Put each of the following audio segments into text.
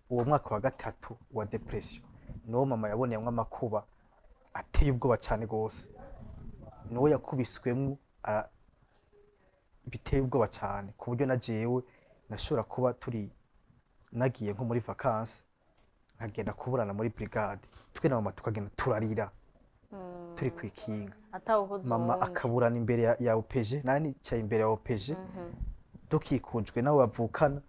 Uwo mwaka wa gatatu wa dépression niwo mama yaboneyemwo amakuba ateye ubwoba cyane gose, niwo yakubiswemwo biteye ubwoba cyane, ku buryo na jewe nashobora kuba turi nagiye nko muri vacances, nkagenda kuburana muri brigade, twe na mama tukagenda turarira turi kwikinga. Atawuhoza Mama uwundi. akaburana imbere ya OPG, nari nicaye imbere ya OPG, dukikujwe n'abo bavukana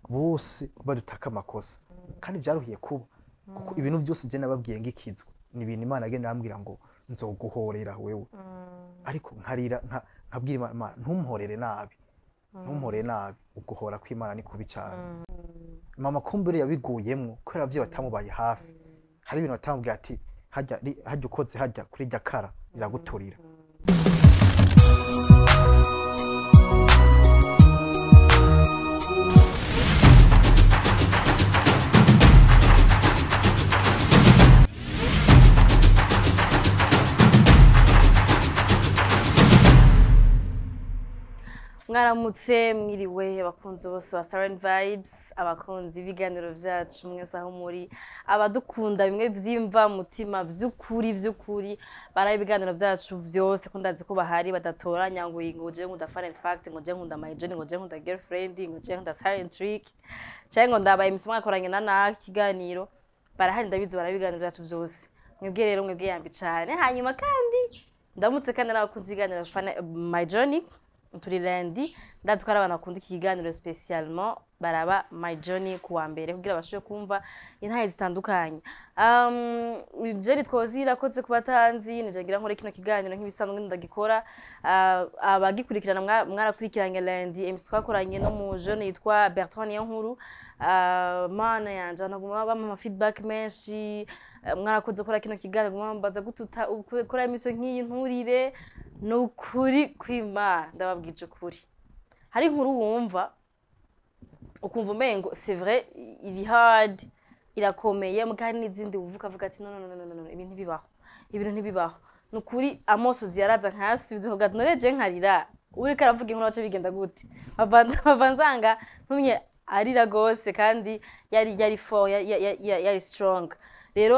bose badutaka amakosa. Kandi byaruhiye kuba, kuko ibintu byose je nababwiye ngikizwa ni ibintu Imana agenda arambwira ngo nzoguhorera wewe, ariko nkarira, nkabwira Imana: "Imana, ntumporere nabi, ntumporere nabi." Uguhora kw'Imana ni kubi cyane. Mama kumbure yabiguyemwo kubera abavyeyi batamubaye hafi. Hari ibintu batamubwiye ati hajya hajya ukoze hajya kuri rya kara riraguturira. Mwaramutse, mwiriwe, abakunzi bose ba Siren Vibes, abakunzi b'ibiganiro byacu mwese aho muri, abadukunda bimwe vyimva mutima vy'ukuri vy'ukuri, baraye ibiganiro byacu vyose, ko ndazi ko bahari badatoranya ngo je nkunda fun and fact, ngo je nkunda my journey, ngo je nkunda girlfriend, ngo je nkunda silent trick, canke ngo ndabaye imisi mwakoranye na naka ikiganiro. Barahari, ndabizi, baraye ibiganiro byacu vyose. Mwebwe rero, mwebwe yambi cane. Hanyuma kandi ndamutse kandi n'abakunzi b'ibiganiro my journey. Turi lundi, ndazi ko hari abantu bakunda iki kiganiro spécialement baraba my journey kuwa mbere kugira bashobore kumva intahe zitandukanye. Je nitwa irakoze ku batanzi, nije ngira nkore kino kiganiro nk'ibisanzwe ndagikora. Abagikurikirana mwarakurikiranye lundi MC twakoranye no mu jeune yitwa Bertrand Niyonkuru. Mana yanje, abantu baguma bampa ama feedback menshi. Mwarakoze gukora kino kiganiro, guma bambaza gututa gukora émission nk'iyi nturire. Ni ukuri kw'Imana, ndababwije ukuri, hari inkuru wumva ukumva umengo c'est vrai, iri hard, irakomeye, muga hari n'izindi uvuga ukavuga ati: "No, no, no, no, no, no, ibintu ntibibaho, ibintu ntibibaho." Ni ukuri, amosozi yaraza nkayasubiza ukavuga ati: "None je nkarira, uriko aravuga inkuru wace bigenda gute?" Mpava nsanga ntumye arira gose, kandi yari fort, yari strong. Rero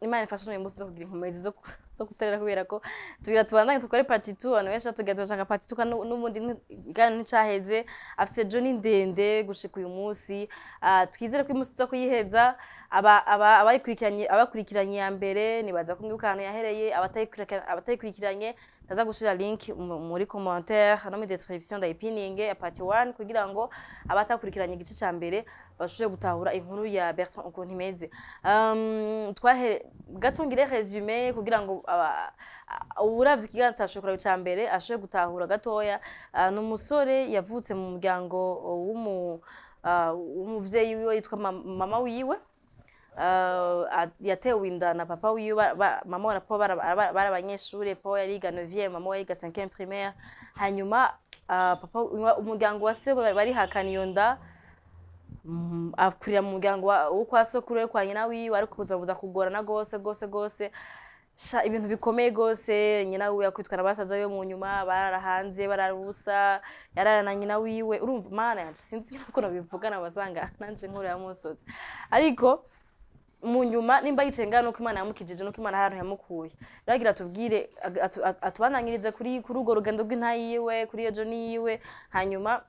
Imana ifashe uyu munsi zo kugira inkomezi zo kutarira, kubera ko tugira tubandanye dukore part 2. Abantu benshi batubwira turashaka part 2, kandi n'ubundi kandi nticaheze, afite journey ndende gushika uyu munsi. Twizere ko uyu munsi tuza kuyiheza. Aba aba abayikurikiranye, abakurikiranye ya mbere, nibaza ko mwibuka ahantu yahereye. Abatayikurikiranye, ndaza gushira link muri commentaire no muri description, ndayipininge ya part 1 kugira ngo abatakurikiranye igice ca mbere bashobore gutahura inkuru ya Bertrand ukuntu imeze. Twahere gato ngire résumé kugira ngo uwuravye ikiganiro atashobora kuraba ica mbere ashobore gutahura gatoya. Ni umusore yavutse mu muryango w'umuvyeyi wiwe yitwa mama wiwe. Yatewe inda na papa wiwe. Mama na papa bari abanyeshure. Papa yariga 9e, mama we yiga 5e primaire. Hanyuma papa, umuryango wa se barihakana iyo nda. Akurira mu muryango wo kwa sokuru we, kwa nyina wiwe, ariko ubuzima buza kugorana gose gose gose, sha ibintu bikomeye gose. Nyina wiwe yakwitwa na basaza be, mu nyuma barara hanze, barara ubusa, yarara na nyina wiwe. Urumva, Mana yanje, sinzi ukuntu bivugana, basanga nanje nkuru yamusotse. Ariko mu nyuma nimba yicaye ngaha, nuko Imana yamukijije, nuko Imana hari ahantu yamukuye. Rero agira atubwire, atubanangirize kuri urwo rugendo rw'intayi yiwe, kuri iyo journey yiwe. Hanyuma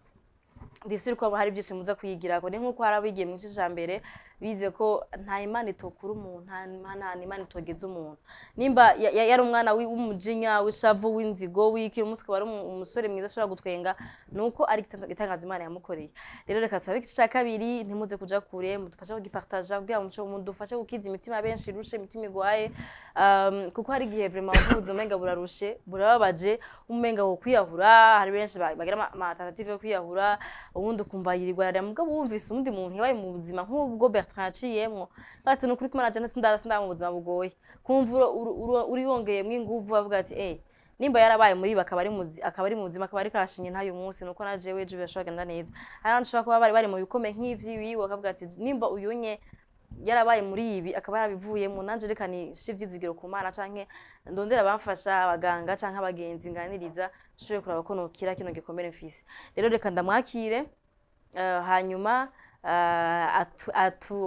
ndisiri ko hari byinshi muza kwigirako. Ni nk'uko hari abigiye mu gice ca mbere bize ko nta Imana itokura umuntu, nta Imana itogeza umuntu. Nimba yari umwana w'umujinya, w'ishavu, w'inzigo, w'iki, uyu munsi akaba ari umusore mwiza ashobora gutwenga, nuko ari igitangaza Imana yamukoreye. Rero reka turabe igice ca kabiri. Ntimuze kuja kure, mudufashe kugipartaja kugira ngo mudufashe gukiza imitima benshi irushe, imitima igwaye, kuko hari igihe vraiment uvuze umenga burarushe, burababaje, umenga wo kwiyahura. Hari benshi bagira ama tentative yo kwiyahura, ubundi ukumva yirirwa ararira. Mugabo wumvise uwundi muntu yabaye mu buzima nk'ubwo Bertrand yaciyemwo, ati: "Ni ukuri ko Imana jana sindaba mu buzima bugoye." Kumva uriyongeyemwo inguvu, avuga ati: "Eh, nimba yarabaye muri ibi, akaba ari muzima, akaba ariko arashinye ntayo munsi, nuko na jewe ejo birashobora kugenda neza." Hari abandi bashobora kuba bari mu bikomeye nk'ivy'iwiwe, bakavuga ati: "Nimba uyunye yarabaye muri ibi, akaba yarabivuyemo, nanje reka nishe ivyizigiro ku Mana, canke ndondera abamfasha, abaganga canke abagenzi nganiriza, nshobore kuraba ko nokira kino gikomere mfise." Rero reka ndamwakire, hanyuma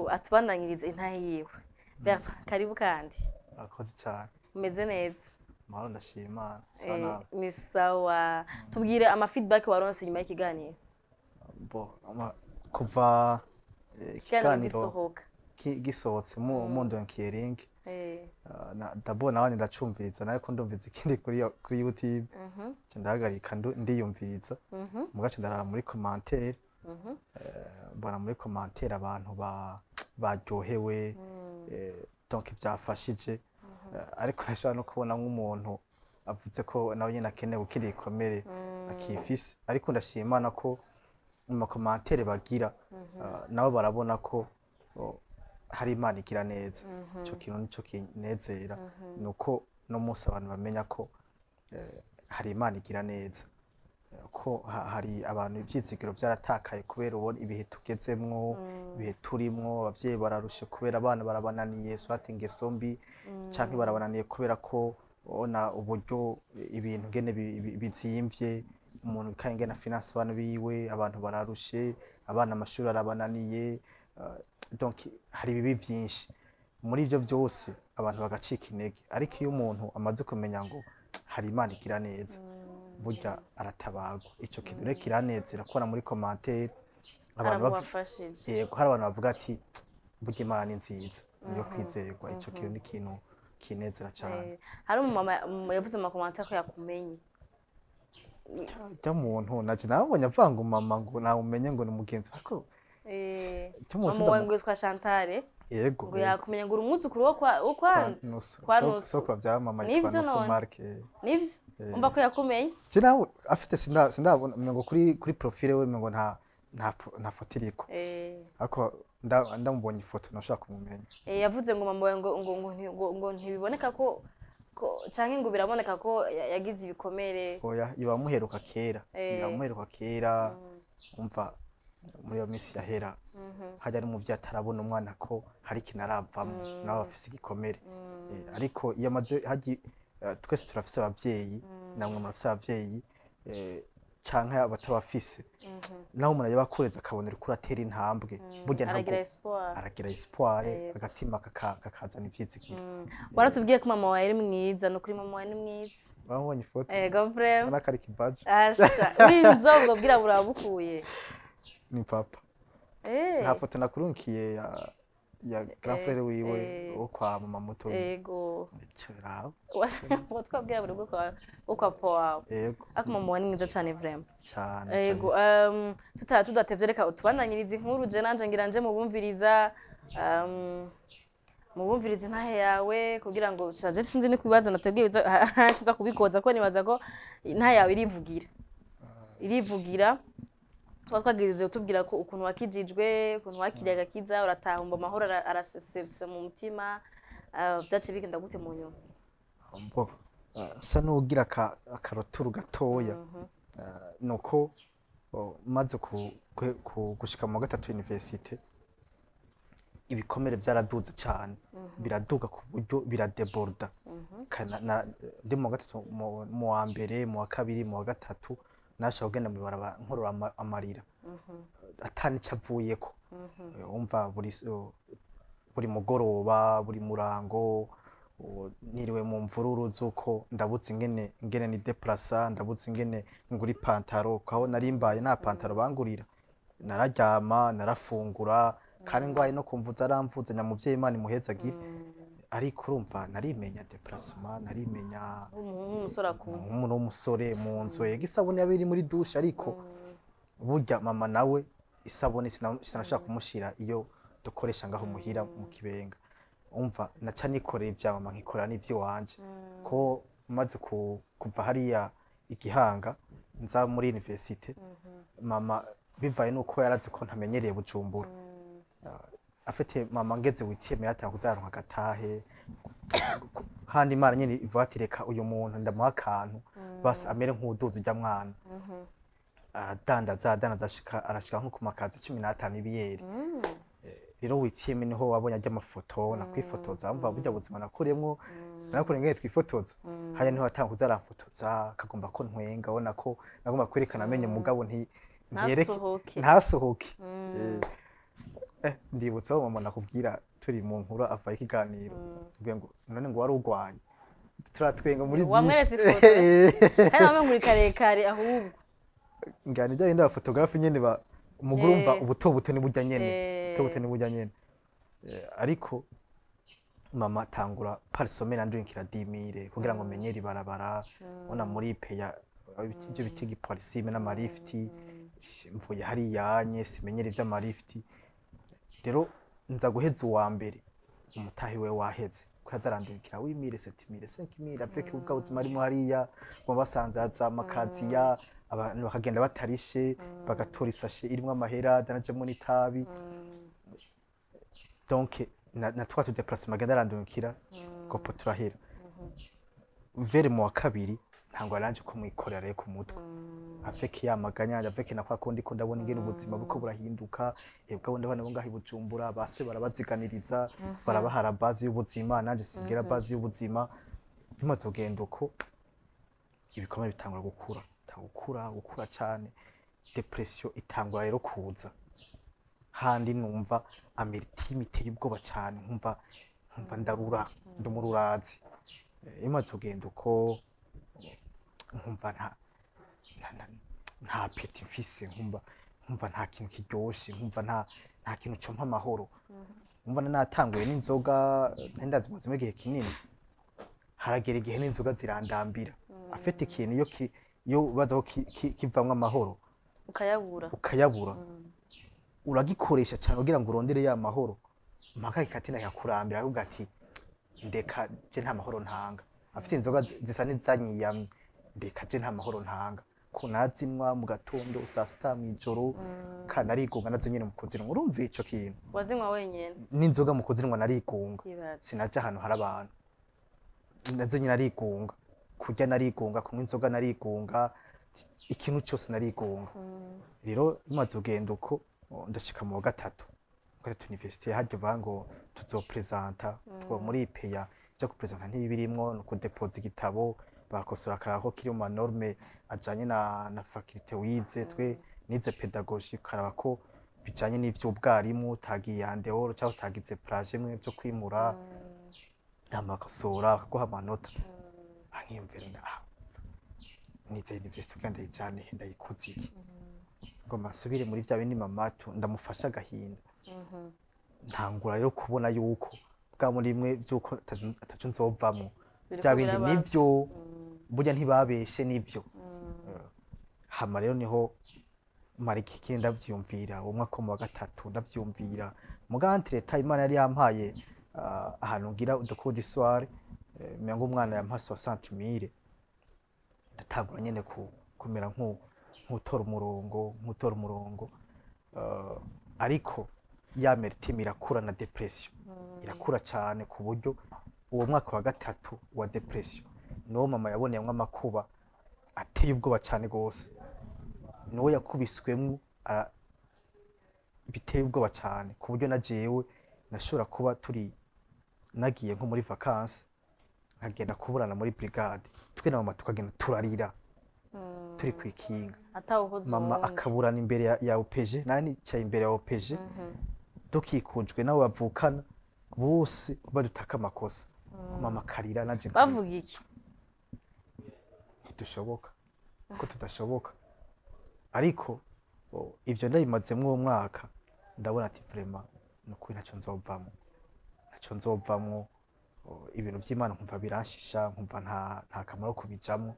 Atubandanyirize intahe yiwe. Bertrand, karibu kandi. Murakoze cyane. Umeze neza? Amahoro, ndashima Imana. Sawa nawe? Ni sawa. Tubwire ama feedback waronse inyuma y'ikiganiro. Bo, kuva ikiganiro ikiganiro gisohoka. Gisohotse mundonkiye link, d'abord nawe ndacumviriza, nawe ko ndumviza ikindi kuri YouTube, nca ndahagarika, ndiyumviriza, mugace ndaraba muri commentaire. Mbona muri commentaire abantu baryohewe, donc byafashije. Ariko nashobora no kubona nk'umuntu avuze ko nawe nyine akeneye gukira igikomere akifise, ariko ndashima Imana ko mu ma commentaires bagira, nabo barabona ko hari Imana igira neza. Ico kintu nico kinezera, nuko no munsi abantu bamenya ko hari Imana igira neza, ko hari abantu ivyizigiro vyaratakaye kubera ubona ibihe tugezemwo, ibihe turimwo, abavyeyi bararushe kubera abana barabananiye, swati ingeso mbi, canke barabananiye kubera ko ubona uburyo ibintu ngene bizimvye, umuntu bikaye ingene finance abana biwe, abantu bararushe, abana amashuri arabananiye, donc hari ibibi vyinshi. Muri ivyo vyose abantu bagacika intege, ariko iyo umuntu amaze kumenya ngo hari Imana igira neza, burya aratabarwa. Ico kintu rero kiranezera kubona muri commentaire abantu Arabafashije. Yego, hari abantu bavuga ati burya Imana ni nziza, niyo kwizerwa. Ico kintu ni ikintu kinezera cane. Hari umumama yavuze mu ma commentaires ko yakumenye. Rya muntu naje nabonye avuga ngo mama, ngo nawumenye, ngo ni mugenzi, ariko cyo munsi Mama wawe ngo yitwa Chantal. Yego. Ngo Yego. yakumenye, ngo uri umwuzukuru wo kwa Nusu. Kwa Nusu. Sokuru abyara mama yitwa Nivyo Nusu none. Mark. Nivyo, umva ko yakumenye. Je nawe afite sindabona ngo kuri profile we ngo nta foto iriko, ariko ndamubonye ifoto nashaka kumumenya. Yavuze ngo mama wawe ngo ntibiboneka ko canke ngo biraboneka ko yagize ibikomere. Oya, iba muheruka kera. Iba muheruka kera. Umva, muri iyo minsi yahera hajya n'umuvyeyi atarabona umwana ko hari ikintu aravamo, nawe afise igikomere. Ariko iyo amaze haji, twese turafise abavyeyi, namwe murafise abavyeyi, canke abatabafise, naho umuntu yaba akureze akabona uriko uratera intambwe, burya ntabwo Aragira espoir. Aragira espoir, agatima kakazana ivyizigiro. Waratubwiye ko mama wawe ari mwiza, ni ukuri mama wawe ni mwiza. Wabonye ifoto? Ego, vraiment. Ubona ko ari kibaje. Asha, w'inzobe ubwo bwira burabukuye. Ni papa. Nta foto nakurunkiye ya grand frère wiwe wo kwa mama muto? Ego. Ico raba. Watwabwira buri bwo kwa papa wawe. Ego. Ariko mama wawe ni mwiza cane vraiment. Cyane. Ego. Kabisa. Tudatevye, reka utubandanyirize inkuru, je nanje ngira nje mubumviriza intahe yawe, kugira ngo shaje sinzi ni kubibaza nateguye nza kubikoza, ko nibaza ko intahe yawe irivugira, irivugira. Tuba twagirije utubwira ko ukuntu wakijijwe, ukuntu wakiriye agakiza, uratahumba amahoro arasesetse mu mutima, byaciye bigenda gute mu nyuma? Bo, sa n'ugira akaroturu gatoya. Nuko maze gushika mu wa gatatu université, ibikomere byaraduze cyane, biraduga ku buryo biradeborda. Ndi mu wa gatatu, mu wa mbere, mu wa kabiri, mu wa gatatu, nashaka kugenda mu ibarabara nkorora amarira atanico avuyeko. Umva, buri mugoroba, buri murango, niriwe mu mvururu z'uko ndabutse ingene ni deplasa, ndabutse ingene ngura ipantaro, kaho nari mbaye nta pantaro bangurira. Nararyama, narafungura, kandi ngwaye no kumvuza aramvuza nyamuvyeyi, Imana imuhezagire. Ariko urumva, narimenya déplacement, narimenya nk'umusore akuze. Nk'umuntu w'umusore mu nzu, yega isabune yaba iri muri douche, ariko burya mama nawe isabune sinashaka kumushira iyo dukoresha ngaho muhira mu Kibenga. Umva, naca nikorera ivya mama, nkikorera n'ivy'iwanje, ko maze kuva hariya igihanga nza muri université, mama bivaye nuko yarazi ko ntamenyereye Bujumbura, afite mama ngeze witsiyeme yatanga kuzaronka agatahe handi. Imana nyene ivuga ati reka uyu muntu ndamuha akantu, basi amere nk'uwuduza urya mwana. Aradandaza, adandaza, arashika nko ku makazi 15 y'ibiyeri. Rero witsiyeme niho wabonye arya amafoto nakwifotoza. Umva, burya buzima nakuriyemwo, sinakuriye ngene twifotoza haya, niho atanga kuza aramfotoza, akagomba ko ntwenga, abona ko nagomba kwerekana amenye, mugabo ntiyereke Ntasohoke. Ntasohoke. Ndibutse aho mama nakubwira turi mu nkuru ava ikiganiro, ubwiye ngo none ngo wari urwaye, turatwenga muri bisi. Wamweretse ifoto? Kandi wamenga uri karekare ahubwo. Ngana ibyo yenda photographe nyene ba umugore umva ubuto buto ni burya nyene, buto buto ni burya nyene. Ariko mama atangura par semaine andungikira 10 000 kugira ngo menyere ibarabara, ubona muri peya ibyo bita igipolisime n'amarifti, mvuye hariya nye simenyere ivy'amarifti. Rero nza guheza uwa mbere, umutahi we waheze ko yazarandungikira 8000, 7000, 5000, avec ubwa buzima arimo hariya ngo basanze haza amakaziya, abantu bakagenda batarishe, bagatora isashe irimwo amahera danajemwo n'itabi. Donc na twa tu déplacement agenda arandungikira gopo turahera vere. Mu wa kabiri ntabwo aranje ko mwikorera rero ku mutwe avec ya maganya, avec na kwa kundi ko ndabona ingene ubuzima buko burahinduka. Ebwa bundi abana bo ngaha i Bujumbura base barabaziganiriza, barabahara base y'ubuzima, nanje singira base y'ubuzima. Bimaze kugenda uko, ibikomere bitangura gukura, bitangura gukura, gukura cane, dépression itangura rero kuza handi numva amertime iteye ubwoba cane, nkumva ndarura, ndi umururazi. Bimaze kugenda uko, nkumva nta appétit mfise, nkumva nta kintu kiryoshe, nkumva nta kintu compa amahoro, nkumva natanguye n'inzoga nari ndazimazemo igihe kinini, haragera igihe n'inzoga zirandambira. Afite ikintu iyo iyo ubaza ko kivamwo amahoro ukayabura, ukayabura, uragikoresha cyane kugira ngo urondere ya mahoro, mpaka kikatina kikakurambira, akavuga ati ndeka je nta mahoro ntanga. Afite inzoga zisa n'izanyiyamye, ndeka je nta mahoro ntanga, ko nazinywa mu gatondo, saa sita, mw'ijoro, kandi narigunga nazo nyene mu kuzinywa. Urumva ico kintu? Wazinywa wenyene? N'inzoga mu kuzinywa narigunga. Ibaze. Sinaja ahantu hari abantu, nazo nyine narigunga, kurya narigunga, kunywa inzoga narigunga, ikintu cyose narigunga. Rero bimaze kugenda uko, ndashika mu wa gatatu, gatatu université, harya uvuga ngo tuzopresenta two muri IPEA. Ivyo kupresenta ntibirimwo, ni ukudepoza igitabo, bakosora akaraba ko kiri mu ma normes ajanye na faculté wize. Twe nize pédagogie, ukaraba ko bijanye n'ivy'ubwarimu, utagiye en dehors cyangwa utagize plagiat mwe vyo kwimura, hama bakosora bakaguha amanota. Nkiyumvira, ah, nize université kugira ndayijane he, ndayikoze iki? Ngoma nsubire muri vya bindi mama ndamufasha agahinda. Ntangura rero kubona yuko bwa muri bimwe vyuko ataco nzovamwo. Biriko Bya bindi birabanza. nivyo burya ntibabeshe, nivyo. Hama rero niho mara igihe kinini ndavyiyumvira, uwo mwaka wo mu wa gatatu ndavyiyumvira. Muga entre-temps Imana yari yampaye ahantu ngira udu cours du soir, mengo umwana yampa 60 000. Ndatangura nyene kumera nk'utora umurongo, nk'utora umurongo. Ariko ya amertume irakura na dépression irakura cane, ku buryo uwo mwaka wa gatatu wa dépression niwo mama yaboneyemwo amakuba ateye ubwoba cane gose, niwo yakubiswemwo biteye ubwoba cane, ku buryo na jewe nashobora kuba turi nagiye nko muri vacances, nkagenda kuburana muri brigade, twe na mama tukagenda turarira turi kwikinga. Atawuhoza Mama uwundi. akaburana imbere ya OPG, nari nicaye imbere ya OPG, dukikujwe n'abo bavukana bose badutaka amakosa, mama akarira nanje nkarira. Bavuga iki? Ntidushoboka, ko tudashoboka. Ariko ivyo ndabimazemwo uwo mwaka, ndabona ati vraiment nukuri ntaco nzovamwo, ntaco nzovamwo. Ibintu vy'Imana nkumva biranshisha, nkumva nta kamaro kubijamwo.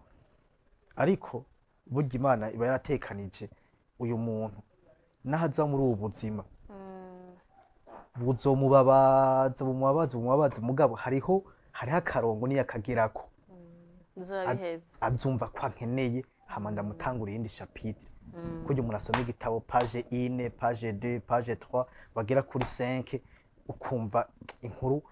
Ariko burya Imana iba yaratekanije uyu muntu naho aza muri ubu buzima buzomubabaza, bumubabaza, bumubabaza, mugabo hariho akarongo niyo akagerako bizoba biheze. Azumva ko ankeneye, hama ndamutangura iyindi chapitre. Kurya umuntu asoma igitabo, page 1, page 2, page 3, bagera kuri 5 ukumva inkuru.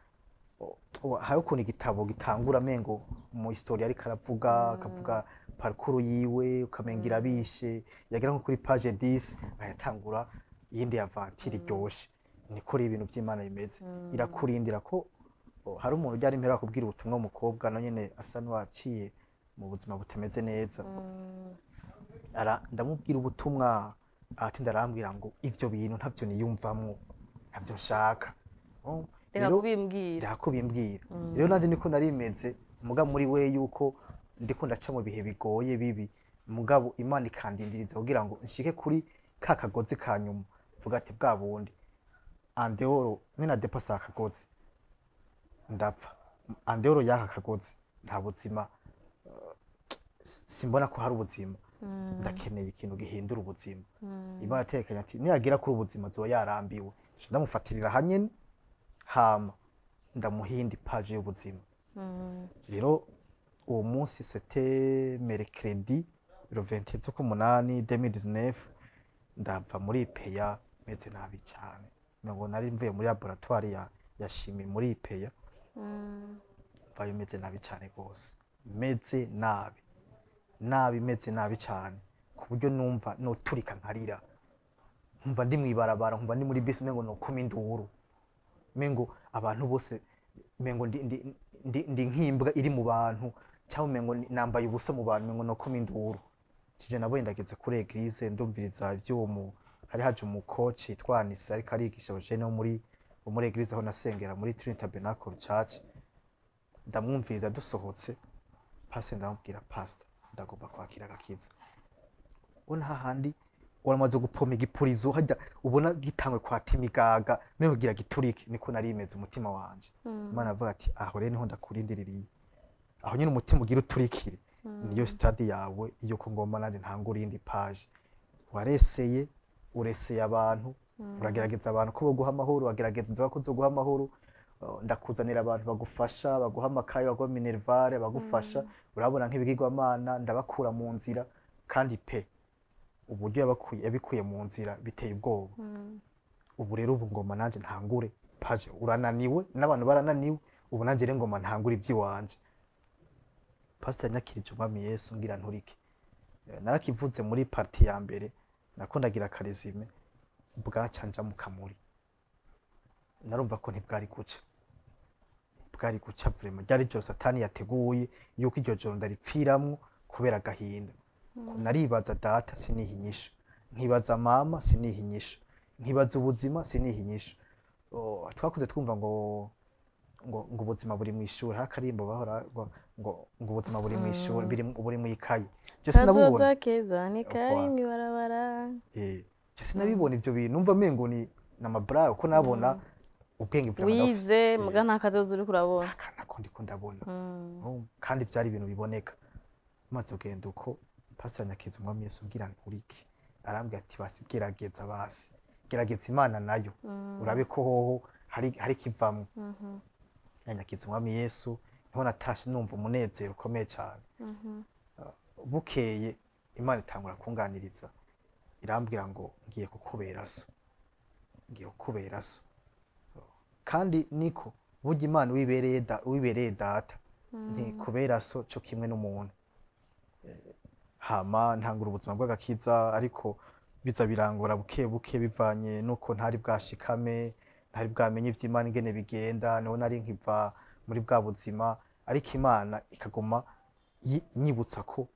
Hari ukuntu igitabo gitangura amengo mu histoire ariko aravuga, akavuga parcours yiwe, ukamenga irabishe, yagera nko kuri page 10 ayatangura iyindi aventure iryoshe. Niko rero ibintu vy'Imana bimeze, irakurindira ko hari umuntu ujya impera kubwira ubutumwa, umukobwa na nyene asa n'uwaciye mu buzima butameze neza. Ara ndamubwira ubutumwa, aratinda arambwira ngo ivyo bintu ntavyo niyumvamwo, Ntabyo nshaka. Oh, Reka rero- kubimbwira. Reka kubimbwira. Rero nanjye niko narimeze, muga muri we yuko ndiko ndaca mu bihe bigoye bibi, mugabo Imana ikandindiriza kugira ngo nshike kuri ka kagozi ka nyuma, mvuga ati bwa bundi en dehors nina dépassa akagozi ndapfa, en dehors y'aka kagozi nta buzima, simbona ko hari ubuzima, ndakeneye ikintu gihindura ubuzima. Imana yatekanye ati niyagira kuri ubuzima azoba yarambiwe. Nca ndamufatirira hanyene, hama ndamuha iyindi page y'ubuzima. Rero uwo munsi, c'était mercredi le 21 z'ukumunani 2019, ndava muri IPA meze nabi cyane, ngo nari mvuye muri laboratoire ya chimie muri IPA, mvayo meze nabi cyane rwose, meze nabi nabi, meze nabi cyane, ku buryo numva noturika nkarira, nkumva ndi mw'ibarabara, nkumva ndi muri bisi, umengo nokoma induru, mengo abantu bose, mengo ndi nk'imbwa iri mu bantu, cyangwa umengo nambaye ubusa mu bantu, mengo nokoma induru. Kije nabonye ndageze kuri église, ndumviriza ivy'uwo mu hari haje umu coach yitwa Anisa, ariko arigisha abajene bo muri église aho nasengera, muri Trinity Tabernacle Church. Ndamwumviriza, dusohotse pastor, ndamubwira: "Pastor, ndagomba kwakira agakiza." Ubona hahandi uramaze gupoma igipurizo hajya, ubona gitangwe kwata imigaga, meho kugira giturike, niko nari imeze umutima wanje. Imana avuga ati: "Aho rero niho ndakurindiririye, aho nyine umutima ugira uturikire, niyo stade yawe yuko ngomba nanjye ntangura iyindi page. Wareseye, ureseye abantu, uragerageza abantu ko boguha amahoro, uragerageza inzoga ko zoguha amahoro. Ndakuzanira abantu bagufasha, baguha amakaye, baguha minerval, bagufasha, urabona nk'ibigirwamana, ndabakura mu nzira." Kandi pe, uburyo yabikuye mu nzira biteye ubwoba. Ubu rero, ubu ngoma nanjye ntangure page. Urananiwe n'abantu barananiwe, ubu nanjye rero ngoma ntangure iby'iwanje. Pastor yanyakirije Umwami Yesu ngira nturike. Narakivuze muri partie ya mbere, nakondagira aka résumé. Bwaca nja mu kamuri, narumva ko ntibwari guca, bwari guca vraiment. Ryari ijoro Satani yateguye yuko iryo joro ndaripfiramwo kubera agahinda. Naribaza data, siniha inyishu, nkibaza mama, siniha inyishu, nkibaza ubuzima, siniha inyishu. Oh, twakuze twumva ngo ubuzima buri mu ishuri, hari akarimbo bahora ngo ubuzima buri mu ishuri, buri mu ikaye. Je sinabubona. Kazoza keza ni kari Voilà. mw'ibarabara. Je sinabibona ivyo bintu, numva mengo ni namabra, uko nabona ubwenge vraiment ndabufise. Wize muga nta kazoza uriko urabona. Aka nako ndiko ndabona. Oh, kandi vyari ibintu biboneka. Maze ugenda uko, pastor nyakiza Umwami Yesu ngira nturike, arambwira ati: "Basi gerageza, basi gerageza Imana nayo, urabe ko hoho hari kivamwo." Yanyakiza Umwami Yesu, niho natashe numva umunezero ukomeye cyane. Bukeye Imana itangura kunganiriza, irambwira ngo: "Ngiye kukubera so, ngiye kukubera so." Kandi niko burya Imana wibereye data ntikubera so cyo kimwe n'umuntu. Hama ntangura ubuzima bw'agakiza, ariko biza birangora buke buke, bivanye nuko ntari bwashikame, ntari bwamenye ivy'Imana ingene bigenda, niho nari nkiva muri bwa buzima. Ariko Imana ikaguma inyibutsa ko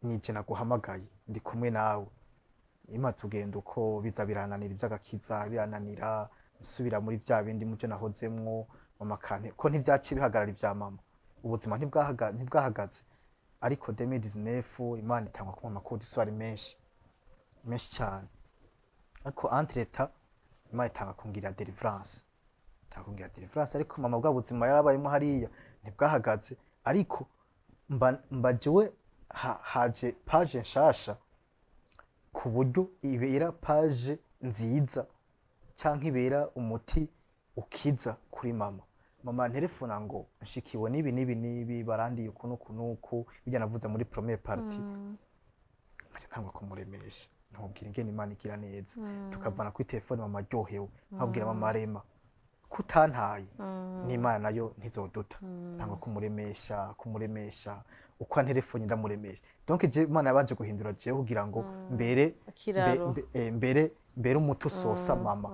nije naguhamagaye, ndi kumwe nawe. Imaze ugenda uko, biza birananira ivy'agakiza, birananira, nsubira muri vya bindi muvyo nahozemwo. Mama kante ko ntivyaciye bihagarara ivya mama, ubuzima ntibwahagaze. Ariko 2019 Imana itangwa kumpa amakuru d'histoire menshi menshi cyane. Ariko entre-temps Imana itanga kungira délivrance, itanga kungira délivrance. Ariko mama bwa buzima yarabayemo hariya ntibwahagaze, ariko mba jewe haje page nshasha, ku buryo ibera page nziza canke ibera umuti ukiza kuri mama. Mama nterefona ngo: "Nshikiwe n'ibi n'ibi n'ibi, barandiye uku n'uku n'uku," bijya navuze muri première partie. Nkaca ntangura kumuremesha, nkamubwira ingene Imana igira neza, tukavana kuri telefone mama aryohewe, nkabwira mama: "Rema kutantaye n'Imana nayo ntizoduta." Ntangura kumuremesha, kumuremesha uko antelefone ndamuremesha. Donc je Imana yabanje guhindura jewe kugira ngo mbere Ikiraro. mbere umuti usosa mama.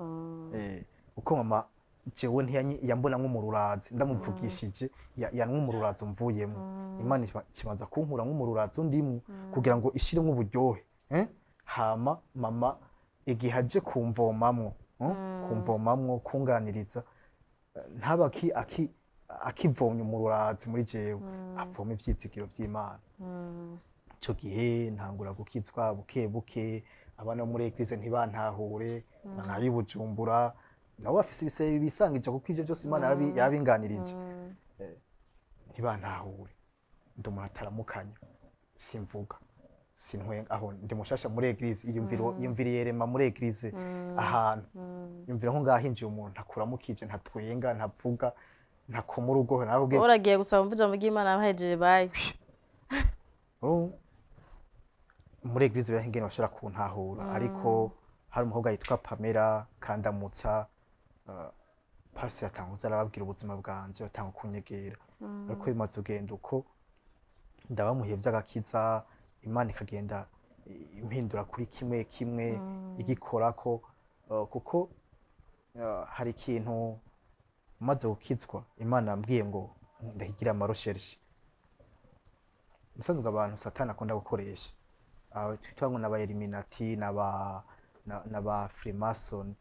Uko mama jewe yambona nk'umururazi, ndamuvugishije yanwa umururazi umvuyemo. Imana ikibanza kunkura nk'umururazi undimwo kugira ngo ishiremo uburyohe, eh? Hama mama igihe aje kumvomamwo. Kumvomamwo, kunganiriza. Ntaba akivomye umururazi muri jewe, avoma ivyizigiro vy'Imana. Ico gihe ntangura gukizwa buke buke. Abana bo muri église ntibantahure, nkayi Bujumbura nabo bafise ibisebe bisangije, kuko ivyo byose Imana yarabinganirije. Ntibantahure, ndi umuntu ataramukanya, simvuga, sintwenga, aho ndi mushasha muri église. Iyumvire yerema muri église ahantu, yumvira nko ngaho hinjiye umuntu ntakuramukije, ntatwenga, ntavuga, ntakoma urugohe, nawe. Uragiye gusaba umva ijambo ry'Imana, bahejeje bayi. Oh. Muri église biraho ingene bashobora kuntahura, ariko hari umukobwa yitwa Pamela Kandamutsa, pasiteri atanguza arababwira ubuzima bwanje, batanga kunyegera. Ariko bimaze kugenda uko, ndabamuhiye vy'agakiza, Imana ikagenda impindura kuri kimwe kimwe igikorako, kuko hari ikintu maze gukizwa Imana yambwiye ngo ndakigira ama recherches. Musanzwe abantu Satani akunda gukoresha, twitwa ngo n'aba Illuminati, n'aba Freemason,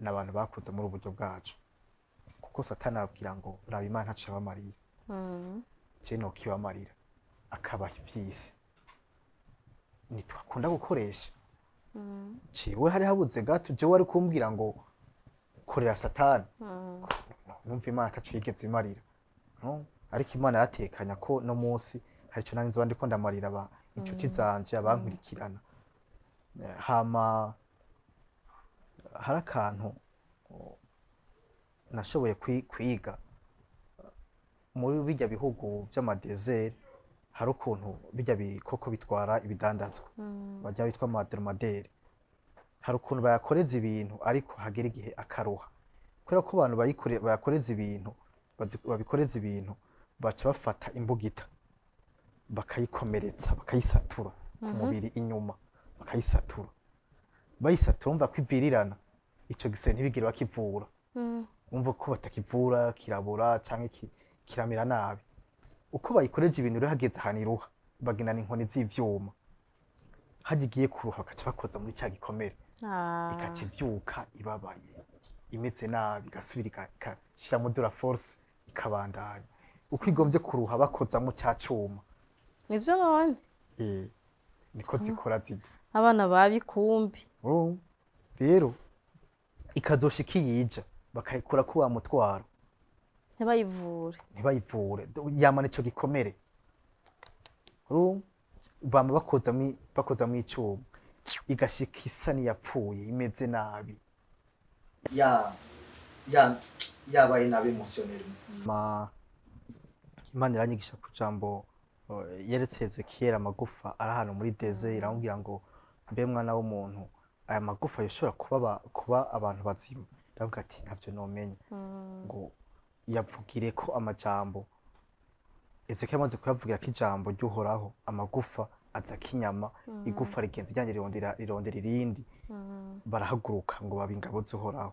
n'abantu bakuze muri ubu buryo bwacu, kuko Satani ababwira ngo raba Imana ntaco yabamariye, je nokibamarira, akabaha ivy'isi nitwakunda gukoresha. Jewe hari habuze gato, jewe wari kumbwira ngo korera Satani, numva Imana ataco yigeze imarira, no? Ariko Imana yaratekanya ko no munsi hari ico nanjye nzoba ndiko ndamarira aba inshuti zanje, abankurikirana. Hama hari akantu nashoboye kwiga muri bijya bihugu vy'ama déserts. Hari ukuntu bijya bikoko bitwara ibidandazwa bajya bitwa ama dromadaires, hari ukuntu bayakoreza ibintu, ariko hagera igihe akaruha. Kubera ko abantu bayakoreza ibintu, babikoreza ibintu, baca bafata imbugita bakayikomeretsa, bakayisatura ku mubiri inyuma, bakayisatura. Bayisatura, umva ko ivirirana ico gisebe, ntibigire bakivura. Umva ko batakivura, kirabora canke kiramera nabi. Uko bayikoreje ibintu rero, hageze ahantu iruha, bagenana inkoni z'ivyuma, harya igiye kuruha bagaca bakoza muri ca gikomere, ikaca ivyuka ibabaye, imeze nabi, igasubira igashiramo de la force, ikabandanya. Uko igombye kuruha, bakozamo ca cuma. Nivyo none? Niko zikora zirya. Abana babikumbi. Oh. Rero ikazoshika iyija bakayikurako wa mutwaro. Ntibayivure. Ntibayivure, yamana ico gikomere. Urumva? Bama bakozamwo icuma, igashika isa n'iyapfuye, imeze nabi, ya ya yabaye nabi émotionnel. Ma Imana iranyigisha ku jambo yeretse Ezekiyeli amagufa ari ahantu muri désert. Iramubwira ngo: "Mbe mwana w'umuntu, aya magufa yoshobora kuba abantu bazima?" Ndavuga ati: "Ntavyo nomenya." Ngo yavugire ko amajambo. Ezekiyeli amaze kuyavugira ko ijambo ry'Uhoraho, amagufa aza k'inyama, igufa rigenzi ryanjye rirondera irindi, barahaguruka ngo babe ingabo z'Uhoraho.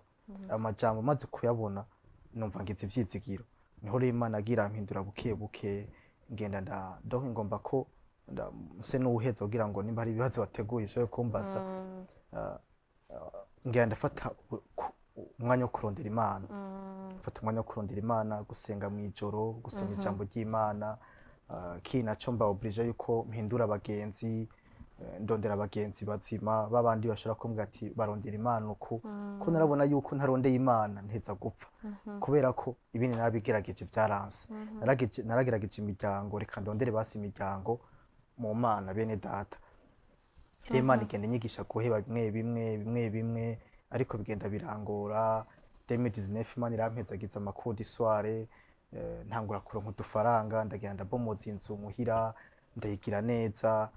Amajambo maze kuyabona, numva ngize ivyizigiro. Niho rero Imana agira ampindura buke buke, ngenda nda donc ngomba ko nse n'uwuheza kugira ngo nimba hari ibibazo wateguye ushobore kumbaza. Ngenda ndafata umwanya wo kurondera Imana, mfata umwanya wo kurondera Imana, gusenga mw'ijoro, gusoma ijambo ry'Imana. Ki naco mba obligé yuko mpindura abagenzi, ndondera abagenzi bazima, babandi bashobora kumbwira ati barondera Imana uku, ko narabona yuko ntarondeye Imana nteza gupfa, kubera ko ibindi narabigerageje vyaranse. Naragerageje imiryango, reka ndondere basi imiryango mu Mana, bene data. Rero Imana igenda inyigisha guheba bimwe bimwe bimwe bimwe, ariko bigenda birangora. 2019 Imana irampezagiza amakuru d'histoire, ntangura kuronka udufaranga, ndagenda ndabomoza inzu muhira, ndayigira neza,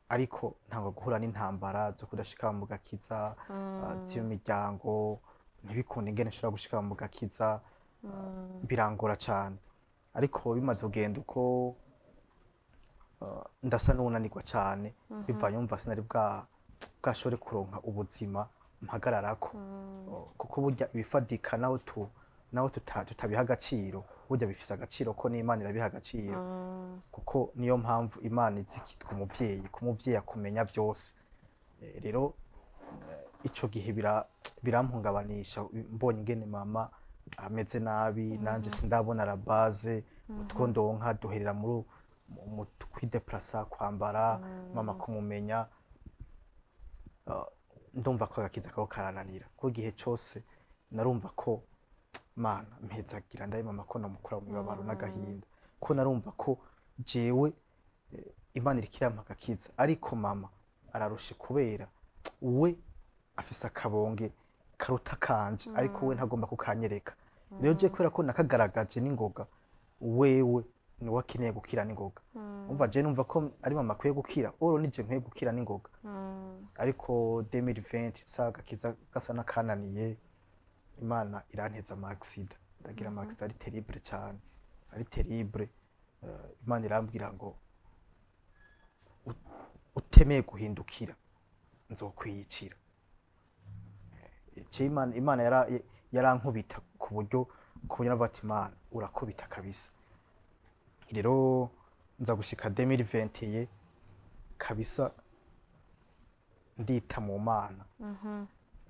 ariko ntangura guhura n'intambara zo kudashika mu gakiza, z'iyo miryango ntibikunde ingene nshobora gushika mu gakiza, birangora cane. Ariko bimaze kugenda uko, ndasa n'uwunanirwa cane, bivanye umva sinari bwashobore kuronka ubuzima mpagararako. Kuko burya ibifadika naho tutabiha agaciro, burya bifise agaciro, ko n'Imana irabiha agaciro, kuko niyo mpamvu Imana izi ikitwa umuvyeyi, ko umuvyeyi akumenya vyose. Rero Ico gihe birampungabanisha mbonye ingene mama ameze nabi, nanje sindabona la base, utwo ndonka duherera muri mu kwideplasa, kwambara, mama kumumenya. Ndumva ko agakiza kako karananira, kuko igihe cose narumva ko Mana mpezagira ndaye mama, ko namukura mu mibabaro n'agahinda, ko narumva ko jewe Imana iriko irampa agakiza, ariko mama ararushe kubera we afise akabonge karuta kanje, ariko we ntagomba kukanyereka. Rero je kubera ko nakagaragaje n'ingoga, wewe niwe akeneye gukira n'ingoga. Umva, je numva ko ari mama akwiye gukira, oro nije nkwiye gukira n'ingoga. Ariko 2020 sa agakiza gasa n'akananiye, Imana iranteza ama accident, ndagira ama accident ari terrible cyane, ari terrible. Imana irambwira ngo utemeye guhindukira nzokwiyicira. Ce Imana yarankubita ku buryo navuga ati: "Imana urakubita kabisa." Rero nza gushika 2021 kabisa ndita mu Mana,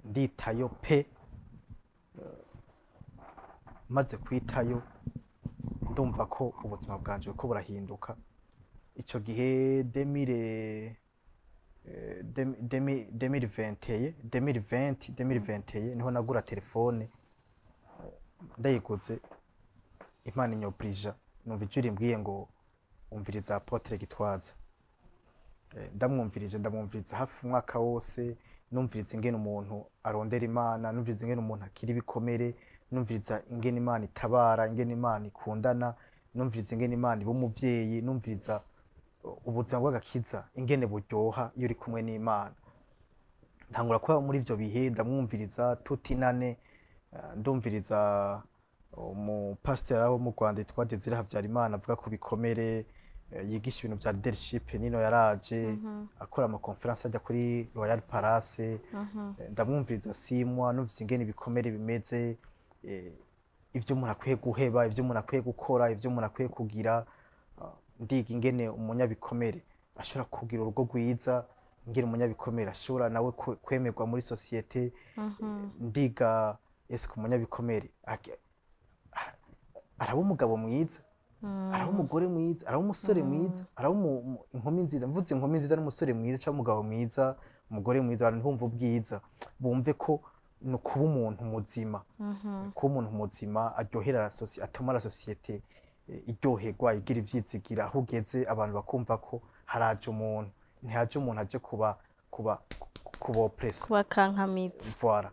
nditayo pe. Maze kwitayo ndumva ko ubuzima bwanje buriko burahinduka. Ico gihe 2021, 2020, 2021 niho nagura telefone. Ndayiguze, Imana inyobrija numva ijwi rimbwiye ngo: "Umviriza Apôtre Gitwaza." Ndamwumvirije, ndamwumviriza hafi umwaka wose, numviriza ingene umuntu arondera Imana, numviriza ingene umuntu akira ibikomere, numviriza ingene Imana itabara, ingene Imana ikundana, numviriza ingene Imana iba umuvyeyi, numviriza ubuzima bw'agakiza ingene buryoha iyo uri kumwe n'Imana. Ntangura kuba muri ivyo bihe ndamwumviriza tutinane. Ndumviriza umupasiteri wo mu Rwanda yitwa Desire Habyarimana avuga ku bikomere, yigisha ibintu vya leadership. Nino yaraje akora ama conférence ajya kuri Royal Palace. Ndamwumviriza simwa, numvise ingene ibikomere bimeze, ivyo umuntu akwiye guheba, ivyo umuntu akwiye gukora, ivyo umuntu akwiye kugira. Ndiga ingene umunyabikomere ashobora kugira urugo rwiza, ingene umunyabikomere ashobora nawe kwemerwa muri société. Ndiga eske umunyabikomere araba umugabo mwiza, araba umugore mwiza, araba umusore mwiza, araba inkumi nziza. Mvuze inkumi nziza n'umusore mwiza cyangwa umugabo mwiza, umugore mwiza, abantu ntibumve ubwiza, bumve ko ni ukuba umuntu muzima, kuba umuntu muzima aryohera atuma la société iryoherwa, igira ivyizigira, aho ugeze abantu bakumva ko haraje umuntu, ntihaje umuntu aje kuba kubopresa. Kubakankamiza. Voilà.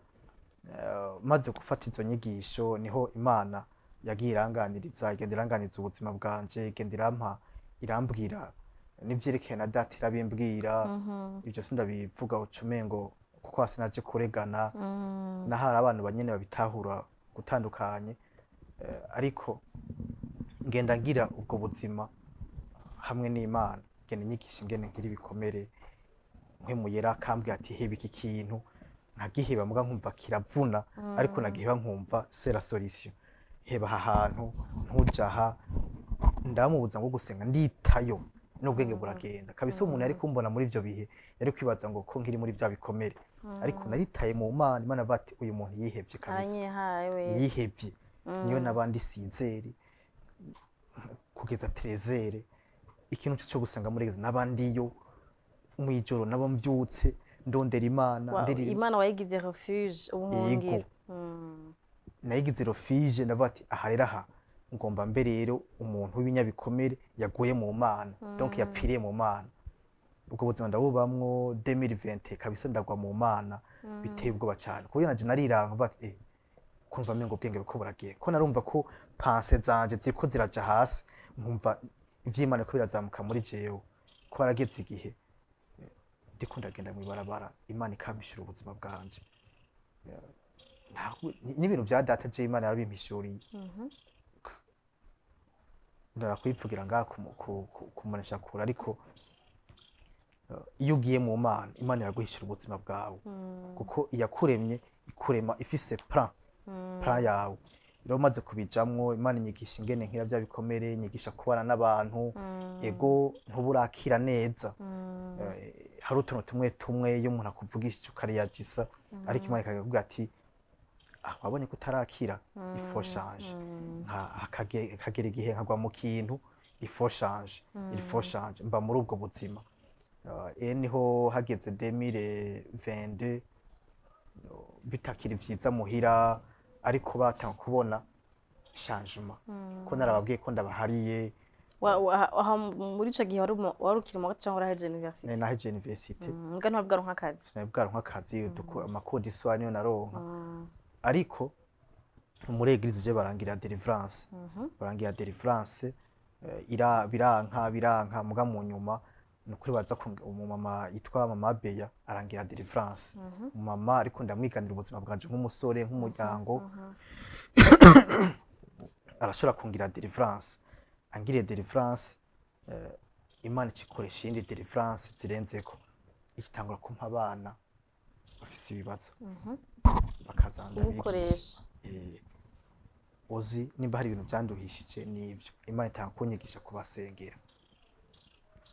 Maze gufata izo nyigisho niho Imana yagiye iranganiriza, igenda iranganiriza ubuzima bwanje, igenda irampa, irambwira n'ivyerekeye na data, irabimbwira. Ibyo sindabivuga ucumengo kuko hasi naje kuregana nahari abantu banyene babitahura gutandukanye. Ariko ngenda ngira ubwo buzima hamwe n'Imana, ngenda inyigisha ingene ngira ibikomere, nkemuyera akambwira ati: "Heba iki kintu," nkagiheba, muga nkumva kiravuna, ariko nagiheba nkumva c'est la solution. Heba aha hantu, ntuja aha. Ndamubuza ngo gusenga, nditayo n'ubwenge buragenda kabisa. Umuntu yari kumbona muri ivyo bihe yari kwibaza ngo ko nkiri muri bya bikomere, ariko naritaye mu Mana. Imana avuga ati: "Uyu muntu yihevye kabisa." Aranyihaye wese. Yihevye. Niyo n'abandi sizere kugeza 13, ikintu cyo gusenga muri n'abandiyo mw'ijoro nabo mvyutse ndondera Imana. Ndirimba. Imana wayigize refuge, ubuhungiro. Yego. Nayigize refuge. Ndavuga ati: "Aha rero, aha ngomba mbe rero umuntu w'ibinyabikomere yaguye mu Mana, donc yapfiriye mu Mana." Ubwo buzima ndabubamwo 2020 kabisa, ndagwa mu Mana biteye ubwoba cyane, kuburyo nanje nariranga mvuga ati: "Kumva mengo ubwenge buriko buragiye," ko narumva ko pensées zanje ziriko ziraja hasi, nkumva ivy'Imana ko birazamuka muri jewe, ko harageze igihe ndiko ndagenda mw'ibarabara, Imana ikampishura ubuzima bwanje. N'ibintu vya data je Imana yarabimpishuriye, ndara kwivugira ngaha kumunesha kure. Ariko iyo ugiye mu Mana, Imana iraguhishura ubuzima bwawe, kuko iyakuremye ikurema ifise plan yawe. Rero maze kubijamwo, Imana inyigisha ingene nkira bya bikomere, inyigisha kubana n'abantu. Ego, ntuburakira neza. Hari utuntu tumwe tumwe iyo umuntu akuvugishije ukareyagisa, ariko Imana ikakubwira ati: "Ah, wabonye ko utarakira, il faut changer." Hakagera igihe nkagwa mu kintu, il faut changer, il faut changer. Mba muri ubwo buzima. Niho hageze 2022, bitakiri vyiza muhira, ariko batanga kubona changement ko narababwiye ko ndabahariye. Aha muri ico gihe wari ukiri mu gato cyangwa warahejeje université? Nari nahejeje université. Mbwa ntiwabwaronka akazi? Sinari bwaronka akazi, ama cours du soir niyo naronka, ariko muri église je barangira délivrance, barangira délivrance, ira biranka biranka. Muga mu nyuma nukuri baza umumama yitwa Mama Beya arangira délivrance. Umumama, ariko ndamwiganira ubuzima bwanje nk'umusore, nk'umuryango, arashobora kungira délivrance. Angiriye délivrance, Imana ikikoresha iyindi délivrance zirenzeko, ikitangura kumpa abana bafise ibibazo, bakaza ndabigisha. Kugukoresha. Uzi nimba hari ibintu byanduhishije, nivyo Imana itanga kunyigisha kubasengera.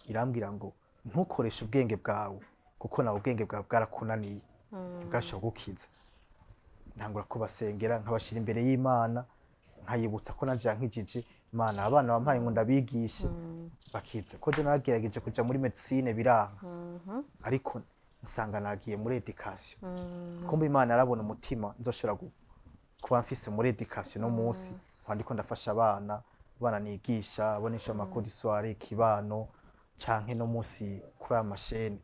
Irambwira ngo ntukoreshe ubwenge bwawe, kuko nawe ubwenge bwawe bwarakunaniye, ntibwashobora gukiza. Ntangura kubasengera, nkabashyira imbere y'Imana, nkayibutsa ko nanje yankijije. Imana, abana wampaye ngo ndabigishe bakize, ko je nagerageje kuja muri médecine biranka, ariko nsanga nagiye muri éducation. Kumbe Imana yarabona umutima nzoshobora kuba mfise muri éducation. No munsi nkaba ndiko ndafasha abana, abana nigisha, abonesha ama cours du soir, ikibano, canke no munsi kuri aya mashene.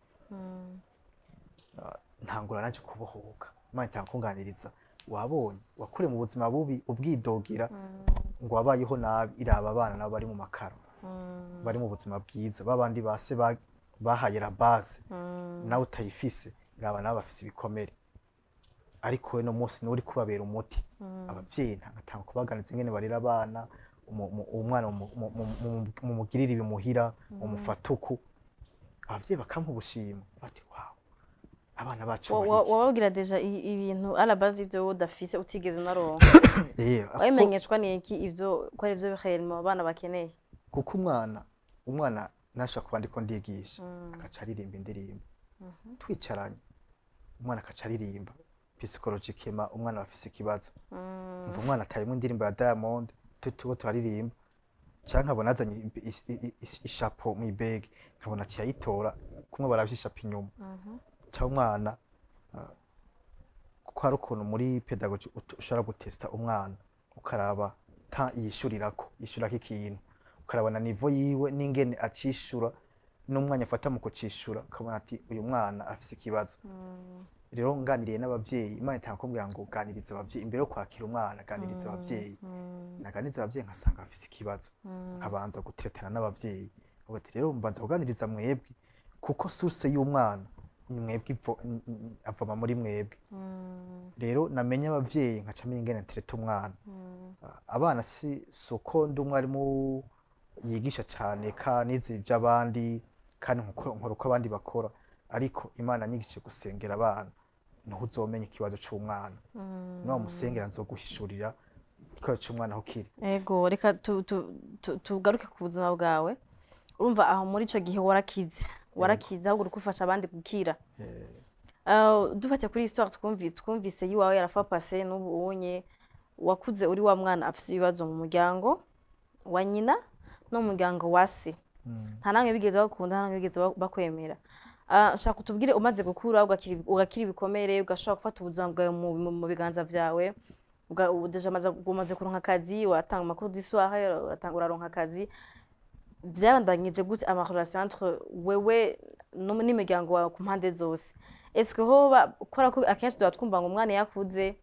Ntangura naje kubohoka. Imana itanga kunganiriza: "Wabonye wakuriye mu buzima bubi, ubwidogira ngo wabayeho nabi, iraba abana nabo bari mu makaro, bari mu buzima bwiza, babandi base bahaye la base nawe utayifise. Iraba nabo bafise ibikomere, ariko we no munsi niwe uri kubabera umuti." Abavyeyi ngatanga kubaganiza ingene barera abana, umwana mumugirire ibimuhira, mumufate uku. Abavyeyi bakampa ubushimo bati: "Wow, abana bacu bariki." Wababwira déjà ibintu à la base ivyo wowe udafise, utigeze unaronka? Wabimenyeshwa n'iki ivyo ko ari ivyo réellement abana bakeneye? Kuko umwana nashobora kuba ndiko ndigisha, akaca aririmba indirimbo. Twicaranye, umwana akaca aririmba. Psychologiquement umwana aba afise ikibazo. Umva umwana atayemo indirimbo ya Diamond, tuba turaririmba, canke nkabona azanye ishapo mw'ibege, nkabona aciye ayitora kumwe baravye ishapo inyuma. Cyangwa umwana, kuko hari ukuntu muri pédagogie ushobora gutesta umwana, ukaraba ta yishurirako, yishurako ikintu, ukaraba na niveau yiwe n'ingene acishura n'umwanya afata mu kucishura, ukabona ati uyu mwana afise ikibazo. Rero nganiriye n'abavyeyi, Imana itanga kumbwira ngo ganiriza abavyeyi imbere yo kwakira umwana, ganiriza abavyeyi. Naganiriza abavyeyi, nkasanga bafise ikibazo, nkabanza guteretana n'abavyeyi. Ubu ati rero mbanza kuganiriza mwebwe, kuko source y'umwana ni mwebwe, avoma muri mwebwe. Rero namenye abavyeyi, nkaca menya ingene ntereta umwana. Abana si uko ndi umwarimu yigisha cane ka nize ivy'abandi kandi nkora uko abandi bakora, ariko Imana yanyigishije gusengera abana. Niho uzomenya ikibazo c'umwana, niwamusengera nzoguhishurira ikibazo c'umwana aho kiri. Ego, reka tugaruke ku buzima bwawe. Urumva aho muri ico gihe warakize, warakize, ahubwo uri gufasha abandi gukira. Dufatiye kuri histoire twumvise yiwawe yarafa passé, n'ubu unye wakuze uri wa mwana afise ibibazo mu muryango wa nyina no mu muryango wa se, nta namwe bigeze bakunda, nta namwe bigeze bakwemera. Shaka utubwire, umaze gukura, ugakira ibikomere, ugashobora gufata ubuzima bwawe mu biganza vyawe, ubu déjà umaze kuronka akazi, watanga ama cours du soir, uratanga, uraronka akazi, vyabandanyije gute ama relation entre wewe n'imiryango wawe ku mpande zose? Est-ce que hoba kubera ko akenshi tuba twumva ngo umwana yakuze,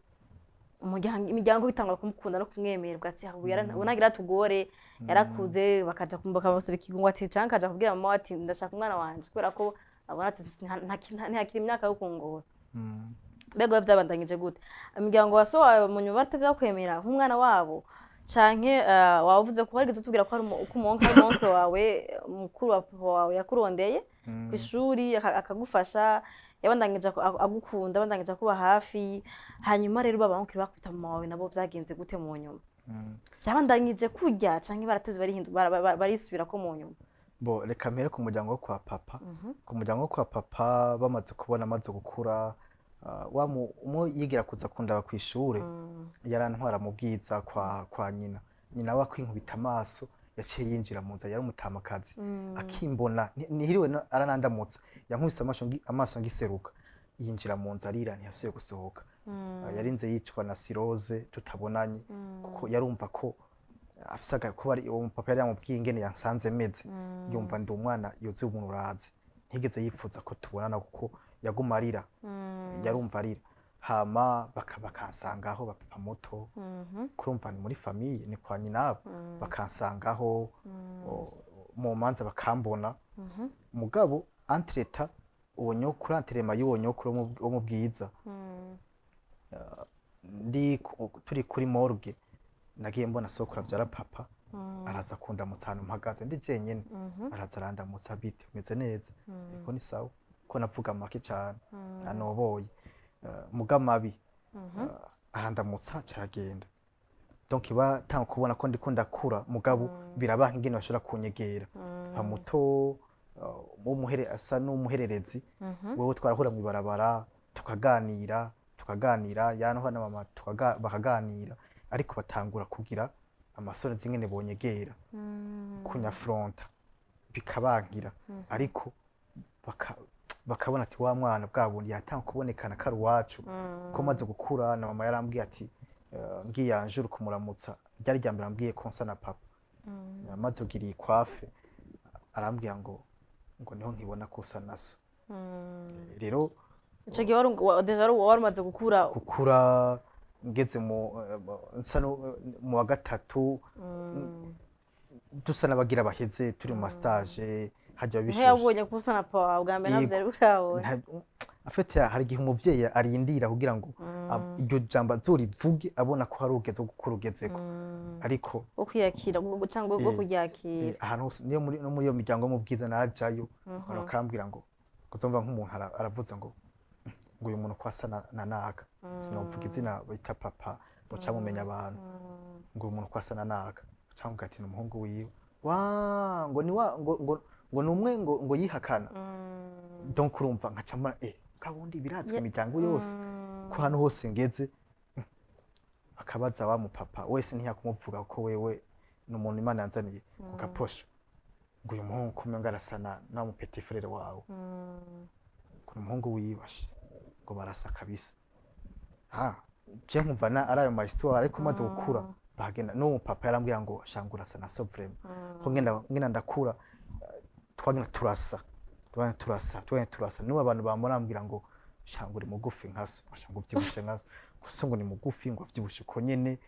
imiryango itangura kumukunda no kumwemera, ati ubu ubu ntagira tugore, yarakuze, bakaja bakamusaba ikigongo, ati canke akaja kubwira mama we ati ndashaka umwana wanje, kubera ko abona ati ntihakiri imyaka yo kungora. Mbega we vyabandanyije gute? Imiryango wa so wawe mu nyuma batavyakwemera nk'umwana wabo, canke waba uvuze ko warigeze utubwira ko hari ko hari umu oncle wawe, mukuru wa papa wawe, yakurondeye kw'ishuri akagufasha, yabandanyije agukunda, yabandanyije akuba hafi. Hanyuma rero baba oncle bakubita mama wawe nabo, vyagenze gute mu nyuma? Vyabandanyije kurya canke barateze barisubirako mu nyuma? Bo, reka mpere ku muryango wo kwa papa. Ku muryango wo kwa papa, bamaze kubona amaze gukura, wa umwe yigira kuza kundaba kw'ishure, yarantwara mu Bwiza kwa nyina. Nyina we akinkubita amaso, yaciye yinjira mu nzu. Yari umutamakazi. Akimbona, ntihiriwe aranandamutsa, yankubise amaso, amaso ngiseruka, yinjira mu nzu arira, ntiyasubiye gusohoka. Yarinze yicwa na cirrhose tutabonanye, kuko yarumva ko afise kuba ari uwo papa yari yamubwiye ingene yansanze meze, yumva ndi umwana yuzuye umuntu urazi. Ntigeze yifuza ko tubonana kuko yaguma arira, yarumva arira. Hama bakansangaho bapapa muto, kurumva ni muri famille, ni kwa nyinabo, bakansangaho mu manza bakambona. Mugabo entre-temps uwo nyokuru, enterrement y'uwo nyokuru wo mu Bwiza, ndi turi kuri morgue, nagiye mbona sokuru avyara papa araza kundamutsa ahantu mpagaze ndi jenyene. Araza arandamutsa: "Bite, umeze neza?" "Eko, ni sawa." Ko navuga make cane anoboye, muga mabi. Arandamutsa, caragenda. Donc batanga kubona ko ndiko ndakura, mugabo birabanka ingene bashobora kunyegera. Papa muto, w'umuhere asa n'umuhererezi, wewe twarahura mw'ibarabara tukaganira, yarantuha na mama bakaganira, ariko batangura kugira amasoni zingene bonyegera, kunyafronta bikabankira. Ariko bakabona ati wa mwana bwa bundi yatanga kubonekana kari uwacu, ko maze gukura. Na mama yarambwiye ati, ngiye anjuru kumuramutsa, ryari rya mbere ambwiye ko nsa na papa, maze ugira iyi coiffe, arambwira ngo niho nkibona ko usa na so. Rero Ico gihe wari déjà wari umaze gukura? Gukura, ngeze mu nsa mu wa gatatu, dusa n'abagira baheze, turi mu ma stage hajya Niho bishushe. yabonye ko usa na papa wawe bwa mbere? Yego. Ntabyo yari bwabonye. Afite hari igihe umuvyeyi arindira kugira ngo iryo jambo azorivuge abona ko hari ugeze gukura ugezeko, ariko Wo kwiyakira cyangwa bwo kuryakira. Ahantu hose niyo muri no muri iyo miryango yo mu Bwiza najayo, abantu bakambwira ngo uzumva nk'umuntu aravuze ngo uyu muntu ko asa na naka, sinovuga izina bita papa boca mumenya abantu, ngo uyu muntu ko asa na naka, cyangwa ati ni umuhungu wiwe wa, ngo ni wa, ngo ni umwe ngo yihakana. Donc urumva nkaca mbona kabundi birazwi imiryango yose, ko ahantu hose ngeze, bakabaza wa mupapa wese, ntiyakumuvuga kuko wewe ni umuntu Imana yanzaniye ku gaposho, ngo uyu muhungu kumwe ngo arasa na mu petit frère wawe, ngo ni umuhungu wiwe, ashe, ngo barasa kabisa. Ah, je nkumva na ari ayo ma histoire. Ariko maze gukura bagenda, n'uwo papa yarambwira ngo shanga urasa na so vraiment. Ko ngenda ndakura, twagenda turasa, twagenda turasa. N'ubu abantu bamurambwira ngo shanga uri mugufi nka so, shanga uvyibushe nka so, gusa ngo ni mugufi, ngo avyibushe uko nyene,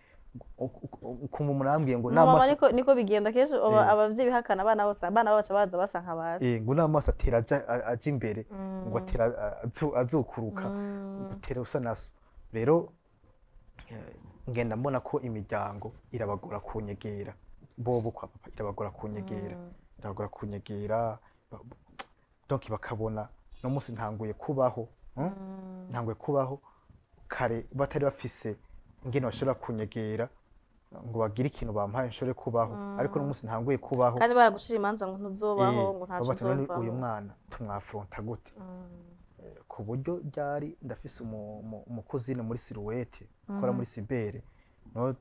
ukumva umuntu arambwiye ngo Mama. n'amaso Niko bigenda kenshi, abavyeyi bihakana abana bose, abana baca baza basa nka base. Ngo n'amaso atera aja imbere, ngo atera azukuruka, gutera usa na so. Rero ngenda mbona ko imiryango irabagora kunyegera, bobo kwa papa irabagora kunyegera, irabagora kunyegera. Donc bakabona no munsi ntanguye kubaho, Ntanguye kubaho kare batari bafise ingene bashobora kunyegera ngo bagire ikintu bampaye nshobore kubaho, ariko no munsi ntanguye kubaho. Kandi baragucira imanza ngo ntuzobaho, ngo ntaco bavuga ati, "None uyu uzovamo." mwana tumwafronta gute? Ku buryo ryari ndafise umu cousine muri Silhouette, ukora muri cyber, no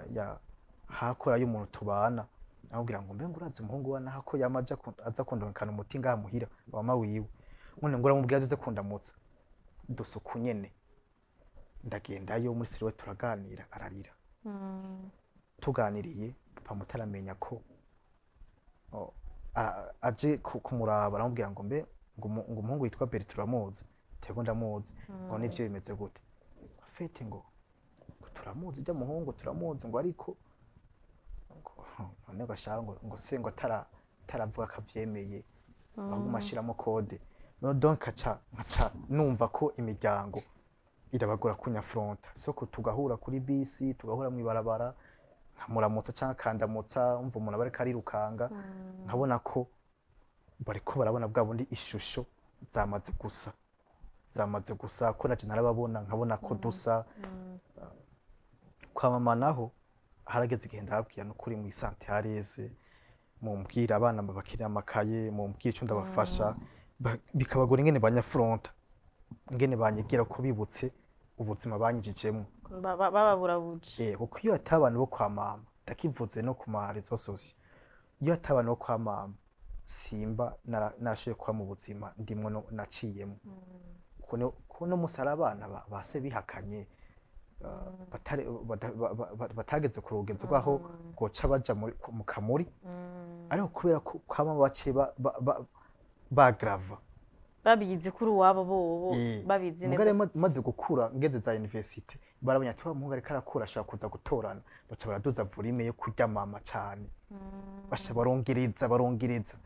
ya hakora y'umuntu tubana, amubwira ngo mbe ngo urazi umuhungu wa nahako yama aja aza kundonkana umuti ngaha muhira mama wiwe, none ngo uramubwira aze kundamutsa dusuku nyene. Ndagendayo muri Silhouette, turaganira, ararira. Tuganiriye, papa mutaramenya ko aje kumuraba, aramubwira ngo mbe ngo umuhungu witwa Bertrand uramuzi? Tego, ndamuzi. Ngo nivyo, bimeze gute afete? Ngo turamuzi, ujya muhungu turamuzi, ngo ariko ngo none ngo ashaka ngo se ngo ataravuga akavyemeye, ahubwo ashiramo code. No donc aca nkaca numva ko imiryango irabagora kunyafronta. Soko tugahura kuri bisi, tugahura mw'ibarabara, nkamuramutsa canke akandamutsa, umva umuntu aba ariko arirukanga, nkabona ko bariko barabona bwa bundi ishusho zamaze gusa, ko naje narababona, nkabona ko dusa. Kwa mama naho harageze igihe ndababwira nukuri mu isante hareze. Mumbwira abana babakeneye amakaye, mumbwira ico ndabafasha. Bikabagora ingene banyafronta, ingene banyigira ko bibutse ubuzima banyujijemwo. Bababurabuje. Kuko iyo ata abantu bo kwa mama, ndakivuze no ku ma réseaux sociaux, iyo ata abantu bo kwa mama, simba narashoboye kuba mu buzima ndimwo no naciyemo. Kuko no musi hari abana base bihakanye, batageze ku rugenzo rw'aho goca baja mu kamuri, ariko kubera ko kwa mama baciye bagrava. Babizi kuri uwabo bobo. Babizi Mugabo neza. rero maze gukura, ngeze za université, barabonye ati wa muhungu ariko arakura, ashaka kuza gutorana, baca baraduza volume yo kurya mama cane, baca barongereza, barongereza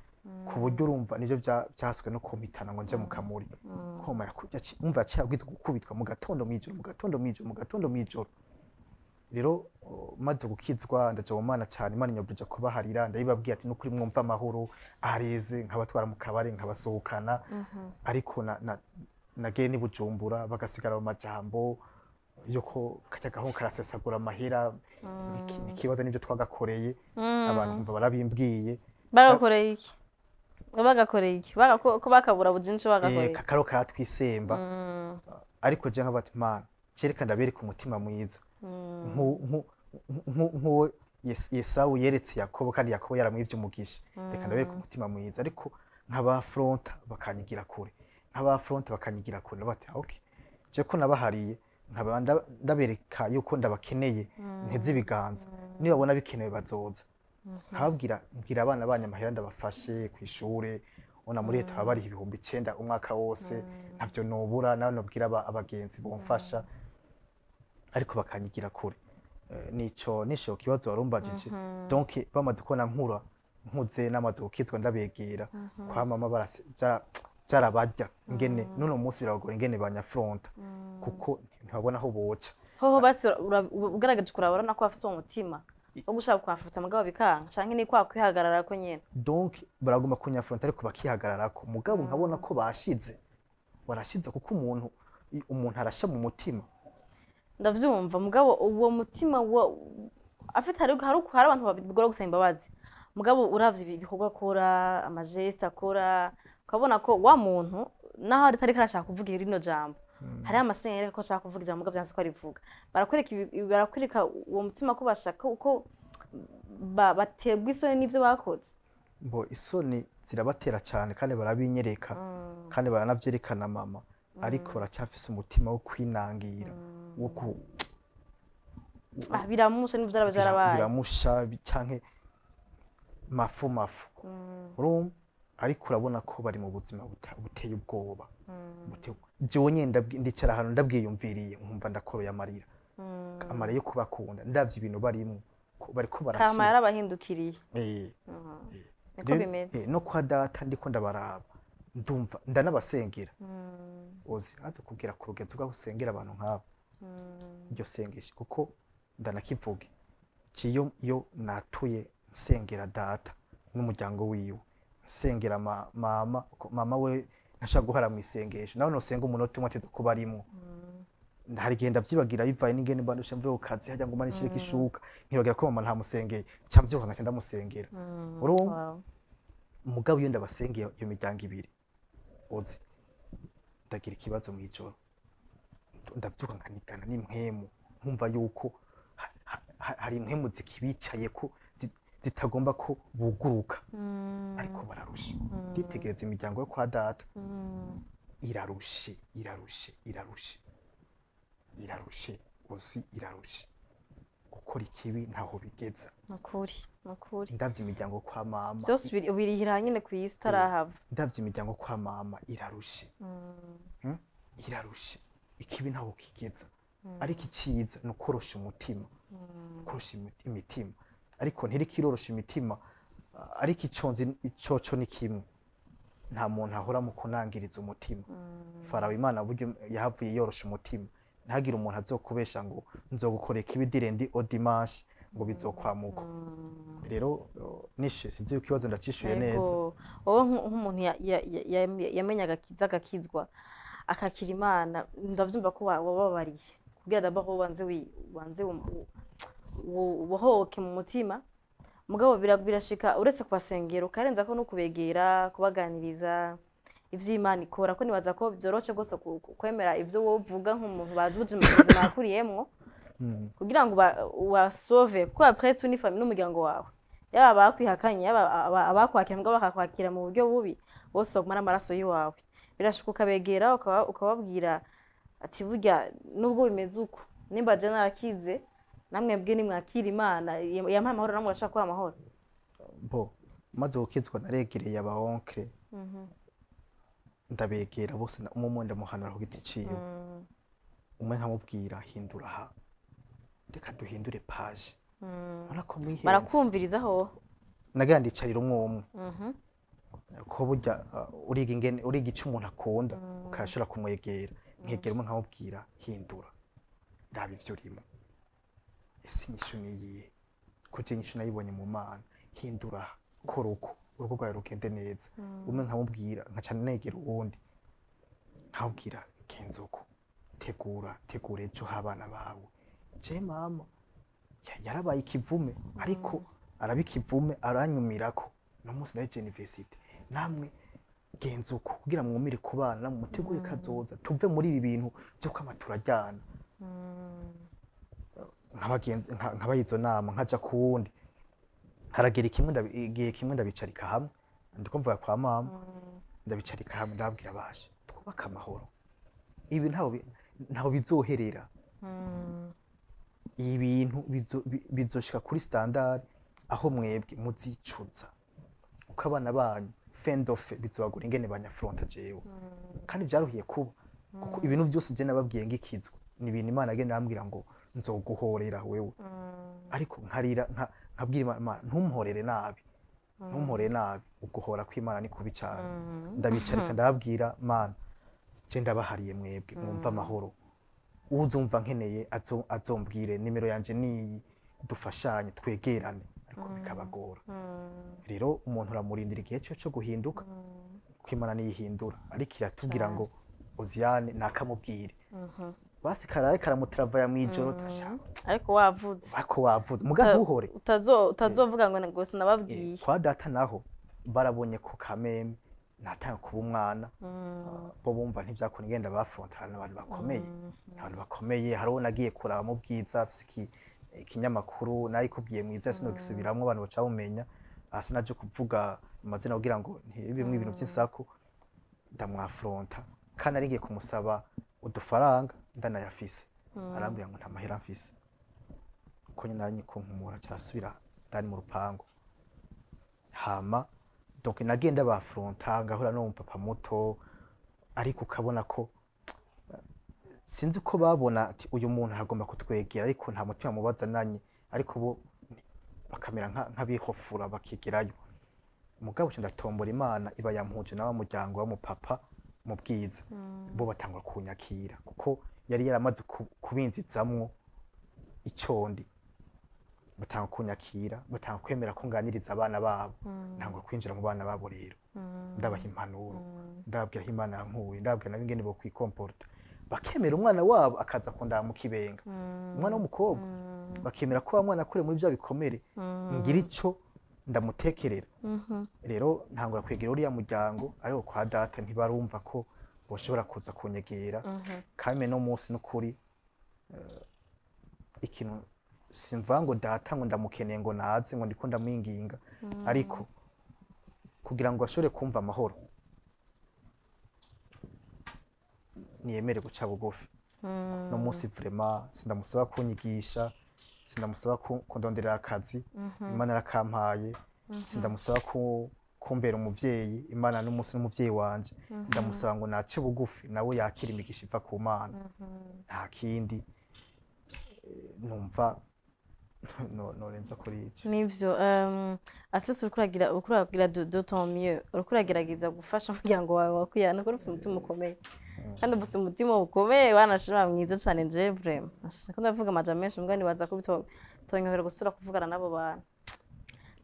ku buryo urumva nivyo vyaswe no kumpitana ngo nje mu kamuri koma yakurya. Umva, yaciye abwirizwa gukubitwa mu gatondo, mw'ijoro, mu gatondo, mw'ijoro, mu gatondo, mw'ijoro. Rero maze gukizwa, ndaja mu Mana cane, Imana inyobuje kubaharira, ndabibabwiye ati nukuri mwumva amahoro areze, nkabatwara mu kabare, nkabasohokana, ariko na nagiye ni Bujumbura, bagasigara mu majambo yuko kajya gahungu karasesagura amahera. Nikibazo n'ibyo twagakoreye, abantu umva barabimbwiye. Bagakoreye iki? Bagakoreye iki? Ko bakabura bujinshi, bagakoreye? Kakaro karatwisemba. Ariko je nkaba ati Mana, cereka ndabereka umutima mwiza nk'uwo Yesawu yeretse Yakobo, kandi Yakobo yaramwivye umugisha. Reka ndabereka umutima mwiza, ariko nk'abafronta bakanyigira kure, nk'abafronta bakanyigira kure. Bati okay, je ko nabahariye, nkaba ndabereka yuko ndabakeneye, nteze ibiganza, nibabona bikenewe bazoza. Nkababwira, mbwira abana banyu amahera ndabafashe ku ishure, ona muri leta baba bariha 9000 umwaka wose, ntavyo nobura, nawe nobwira abagenzi bomfasha, ariko bakanyigira kure. Nico nisho kibazo warumbajije. Donc bamaze kubona nkura, nkuze, namaze gukizwa, ndabegera kwa mama, byarabarya ingene n'uno munsi birabagora ingene banyafronta, kuko ntibabona aho boca. Hoho basi ugaragaje kurabona ko bafise uwo mutima wo gushaka kuhafuta, mugabo bikanka, canke ni kwa kwihagarara ko nyene? Donc baragomba kunyafronta, ariko bakihagararako, mugabo nkabona ko bashize, barashize, kuko umuntu arasha mu mutima. Ndavyumva, mugabo uwo mutima wa afite, hari abantu bigora gusaba imbabazi, mugabo uravye ibikorwa akora, amagestes akora, ukabona ko wa muntu naho atariko arashaka kuvuga rino jambo, hariho amasenga yereka ko ashaka kuvuga ijambo, mugabo vyanse ko arivuga. Barakwereka barakwereka uwo mutima ko bashaka uko baterwa isoni n'ivyo bakoze. Mbo isoni zirabatera cyane, kandi barabinyereka, kandi baranavyerekana mama, ariko baracyafise umutima wo kwinangira, wo ku Ah, biramusha n'ivyo vyaraba vyarabaye. Biramusha canke mafu mafu, urumva, ariko urabona ko bari mu buzima buteye ubwoba. Jewe nyene ndicara ahantu ndabwiyumviriye, nkumva ndakoroye amarira, amarira yo kubakunda, ndavye ibintu barimwo ko bariko Karma barashira. yarabahindukiriye. Niko bimeze. No kwa data ndiko ndabaraba, ndumva ndanabasengera. Uzi aza kubwira ku rugenzo rw'aho usengera abantu nk'abo, iryo sengesho, kuko ndanakivuge ciyo iyo natuye nsengera data n'umuryango wiwe, nsengera mama, ko mama we ntashaka guhara mu isengesho, nawe nosenga umunota umwe ateze kuba arimwo. Hari igihe ndavyibagira bivaye n'ingene mba ndushe, mvuye ku kazi hajya ngo manishireko ishuka, nkibagira ko mama ntamusengeye, nca mvyuka nkaca ndamusengera, urumva? Mugabo iyo ndabasengeye iyo miryango ibiri, uzi ndagira ikibazo mw'ijoro, ndavyuka nkanigana n'impwemu, nkumva yuko hari impwemu zikibicaye ko zitagomba ko buguruka, ariko bararushe. Nditegereza imiryango yo kwa data, irarushe, irarushe, irarushe, irarushe, uzi irarushe. Gukora ikibi ntaho bigeza. Nukuri, nukuri. Ndavye imiryango kwa mama, Vyose ubirihira nyene kw'isi utarahava. Ndavye imiryango kwa mama, irarushe. Irarushe, ikibi ntaho kigeza, ariko iciza ni ukorosha umutima, korosha imitima, ariko ntirikirorosha imitima. Ariko ico nzi icoco ni kimwe: nta muntu ahora mu kunangiriza umutima. Farawo, Imana buryo yahavuye yorosha umutima. Ntihagire umuntu azokubesha ngo nzogukorera ikibi du lundi au dimanche ngo bizokwamuka. Rero nishe sinzi yuko ikibazo ndacishuye neza. Ego. Wowe nk'umuntu yamenye agakiza, agakizwa, akakira Imana, ndavyumva ko wababariye kugira d'abord ubanze ubohoke mu mutima. Mugabo birashika uretse kubasengera ukarenza ko no kubegera, kubaganiriza ivy'Imana ikora, ko nibaza ko vyoroshe rwose kwemera ivyo wowe uvuga nk'umuntu bazi ubuzima yakuriyemwo, kugira ngo ubasauve, kuko après tout ni famille n'umuryango wawe, yaba abakwihakanye, yaba abakwakira mugabo bakakwakira mu buryo bubi, bose bagumana amaraso y'iwawe. Birashoboka ukabegera, ukababwira ati burya nubwo bimeze uko, nimba je narakize, namwe bwe nimwakira Imana yampaye amahoro, namwe urashaka kuba amahoro. Bo maze gukizwa naregereye aba oncle, ndabegera bose, umwe umwe ndamuhanura ku giti ciwe. Umwe nkamubwira: "Hindura aha, reka duhindure page, urabona ko mwihenze." Barakumviriza ho? Nagira ndicarira umwe umwe, ko burya uriga ingene, uriga ico umuntu akunda, ukashobora kumwegera. Nkegera umwe nkamubwira: "Hindura, raba ivyo urimo, ese inyishu niyihe? Ko je inyishu nayibonye mu Mana. Hindura, kora uko, urugo rwawe rugende neza." Umwe nkamubwira, nkaca negera uwundi nkamubwira: "Genza uko, tegura, tegura ejo h'abana bawe. Je mama yarabaye ikivume, ariko araba ikivume aranyumirako, no munsi ndahejeje université. Namwe genza uko kugira mwumire ku bana, namwe mutegure kazoza, tuve muri ibi bintu byo kwama turajyana." Nkabagenzi nkabaha izo nama, nkaja ku wundi. Haragera kimwe igihe kimwe ndabicarika hamwe, ndiko mvuga kwa mama, ndabicarika hamwe, ndababwira: "Bashe twubake amahoro, ibi ntaho bizoherera, ibintu bizoshika kuri standard aho mwebwe muzicuza, uko abana banyu fendofe bizobagura ingene banyafronta jewe." Kandi vyaruhiye kuba, kuko ibintu byose je nababwiye ngikizwa ni ibintu Imana agenda arambwira ngo nzoguhorera wewe, ariko nkarira, nkabwira Imana: "Imana, ntumporere nabi, ntumporere nabi." Uguhora kw'Imana ni kubi cane. Ndabicarika, ndababwira: "Mana, je ndabahariye mwebwe, mwumve amahoro. Uzumva nkeneye azombwire, nimero yanje niyi, dufashanye, twegerane." Ariko bikabagora. Rero umuntu uramurindira igihe cyo cyo guhinduka, kuko Imana niyihindura, ariko iratubwira ngo Oziyane nakamubwire, basi karare karamutravaya mw'ijoro tasha. Ariko wavuze. Ako wavuze muga ntuhore. Utazovuga ngo sinababwiye. Kwa data naho barabonye ko kameme natanga kuba umwana, bo bumva ntivyakunda ingenda bafrontana n'abantu bakomeye, abantu bakomeye. Hariho nagiye kuraba mu bwiza afise ikinyamakuru, narikubwiye mwiza, sinogisubiramwo, abantu baca bamumenya. Hasi naje kuvuga amazina kugira ngo ntibimwe ibintu vy'insaku. Ndamwafronta kandi nari ngiye kumusaba udufaranga ndanayafise, arambwira ngo nta mahera mfise, ko nyine aranyikunkumura, carasubira ndani mu rupangu. Hama donc nagenda bafronta, ngahura n'uwo mupapa muto, ariko ukabona ko sinzi ko babona ati uyu muntu aragomba kutwegera, ariko nta mutima mubazananye, ariko bo bakamera nk'abihofura bakigerayo. Mugabo nca ndatombora, Imana iba yampuje na wa muryango w'umupapa mu bwiza, bo batangura kunyakira kuko yari yaramaze kubinzizamwo icondi. Batanga kunyakira, batanga kwemera ko nganiriza abana babo, ntangura kwinjira mu bana babo. Rero ndabaha impanuro, ndababwira aho Imana yankuye, ndababwira nabo ingene bokwikomporta, bakemera umwana wabo akaza kundaba mu kibenga, umwana w'umukobwa, bakemera ko wa mwana akuriye muri bya bikomere ngira ico ndamutekerera. Rero ntangura kwegera uriya muryango, ariko kwa data ntibarumva ko boshobora kuza kunyegera. Kandi no munsi n'ukuri, ikintu simvuga ngo data ngo ndamukeneye, ngo naze, ngo ndiko ndamwinginga, ariko kugira ngo ashobore kumva amahoro niyemere guca bugufi. No munsi vraiment sindamusaba kunyigisha, sindamusaba kundonderera akazi, Imana yarakampaye. Sindamusaba kumbera umuvyeyi, Imana n'umunsi n'umuvyeyi wanje. Ndamusaba ngo nace bugufi nawe yakira imigisha iva ku Mana, nta kindi. Numva norenza kuri ico. Nivyo, at least uriko uragira de ton mieux, uriko uragerageza gufasha umuryango wawe wakwiyana, kuko ufite umutima ukomeye, kandi ufite umutima ukomeye, wanashima mwiza cane. Je vraiment ko ndavuga amajambo menshi, mbwa nibaza ko bitonyorohera gusubira kuvugana n'abo bantu.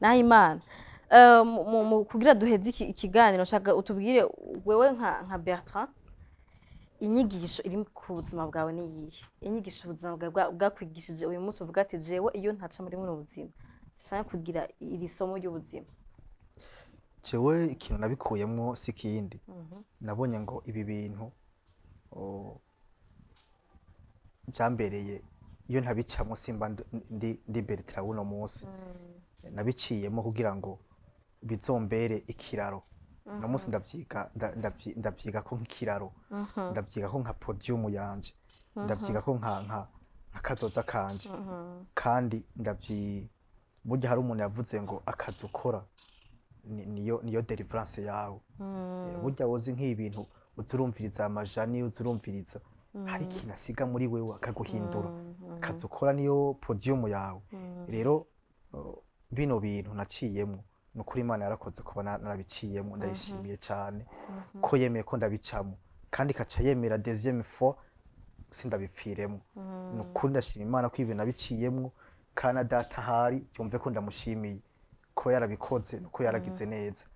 Naho Imana kugira duheze ikiganiro, nshaka utubwire wewe nka Bertrand, inyigisho iri ku buzima bwawe ni iyihe? Inyigisho ubuzima bwawe bwakwigishije uyu munsi uvuga ati jewe iyo ntaca muri buno buzima Canke kugira iri somo ry'ubuzima? Jewe ikintu nabikuyemwo si ikindi, nabonye ngo ibi bintu byambereye, iyo ntabicamwo simba ndi Bertrand w'uno munsi. Nabiciyemo kugira ngo bizombere ikiraro. Uno munsi ndavyiga, ndavyiga ko nk'ikiraro, ndavyiga ko nka podium yanje, ndavyiga ko nka kazoza kanje. Kandi burya hari umuntu yavuze ngo akazi ukora niyo deliverance yawe. Burya wozi nk'ibintu uza urumviriza amajani, uza urumviriza, hari ikintu asiga muri wewe akaguhindura. Akazi ukora niyo podium yawe. Rero bino bintu naciyemo, ni ukuri Imana yarakoze kuba narabiciyemo. Ndayishimiye cyane ko yemeye ko ndabicamo, kandi ikaca yemera deuxième fois sindabipfiremo. Ni ukuri ndashima Imana ko ibintu nabiciyemo, kandi na data ahari yumve ko ndamushimiye ko yarabikoze, nuko yaragize neza,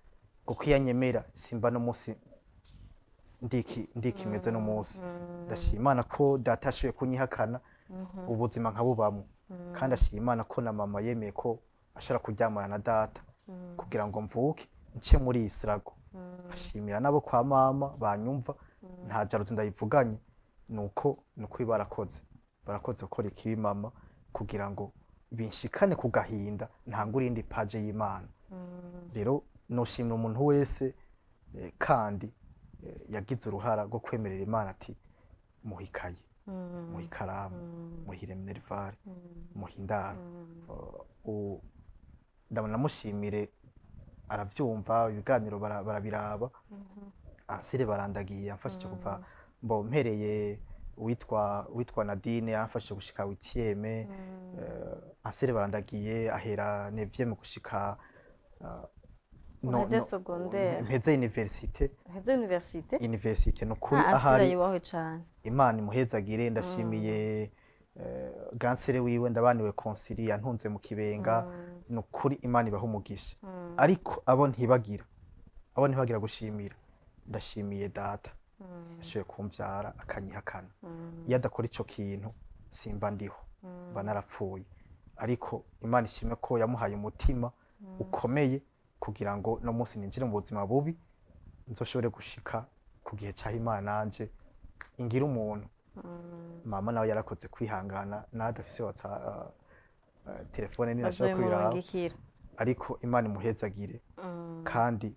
kuko iyo anyemera simba no munsi ndikimeze no munsi. Ndashima Imana ko data yashoboye kunyihakana, ubuzima nkabubamo. Kandi ashima Imana ko na mama yemeye ko ashobora kuryamana na data kugira ngo mvuke nce muri iyi sirago. Nkashimira nabo kwa mama banyumva, nta jalousie ndayivuganye, nuko nukuri barakoze gukora ikibi mama kugira ngo binshikane ku gahinda, ntangure iyindi page y'Imana. Rero noshimira umuntu wese kandi yagize uruhara rwo kwemerera Imana ati muha ikaye, muha ikaramu, muha minerval, muha indaro. Ndabona mushimire, aravyumva ibiganiro, barabiraba. Ansire barandagiye amfashije kuva mbo mpereye uwitwa Nadine yaramfashije gushika huitième. Ansire barandagiye ahera neuvième gushika Uheze secondaire. Mpeze université. Uheze université. Université, nukuri Ah, Asira ahari yubahwe cane. Imana imuhezagire. Ndashimiye grand sœur wiwe ndabaniwe Consili yantunze mu Kibenga. Nukuri Imana ibaha umugisha. Ariko abo ntibagira gushimira, ndashimiye data yashoboye kumvyara akanyihakana. Iyo adakora ico kintu simba ndiho, mba narapfuye. Ariko Imana ishimwe ko yamuhaye umutima ukomeye kugira ngo no munsi ninjire mu buzima bubi, nzoshobore gushika ku gihe caho Imana nanje ingira umuntu. Mama nawe yarakoze kwihangana, nadafise WhatsApp, telefone ninashobora kubiraba. Bazobimurungikira. Ariko Imana imuhezagire. Kandi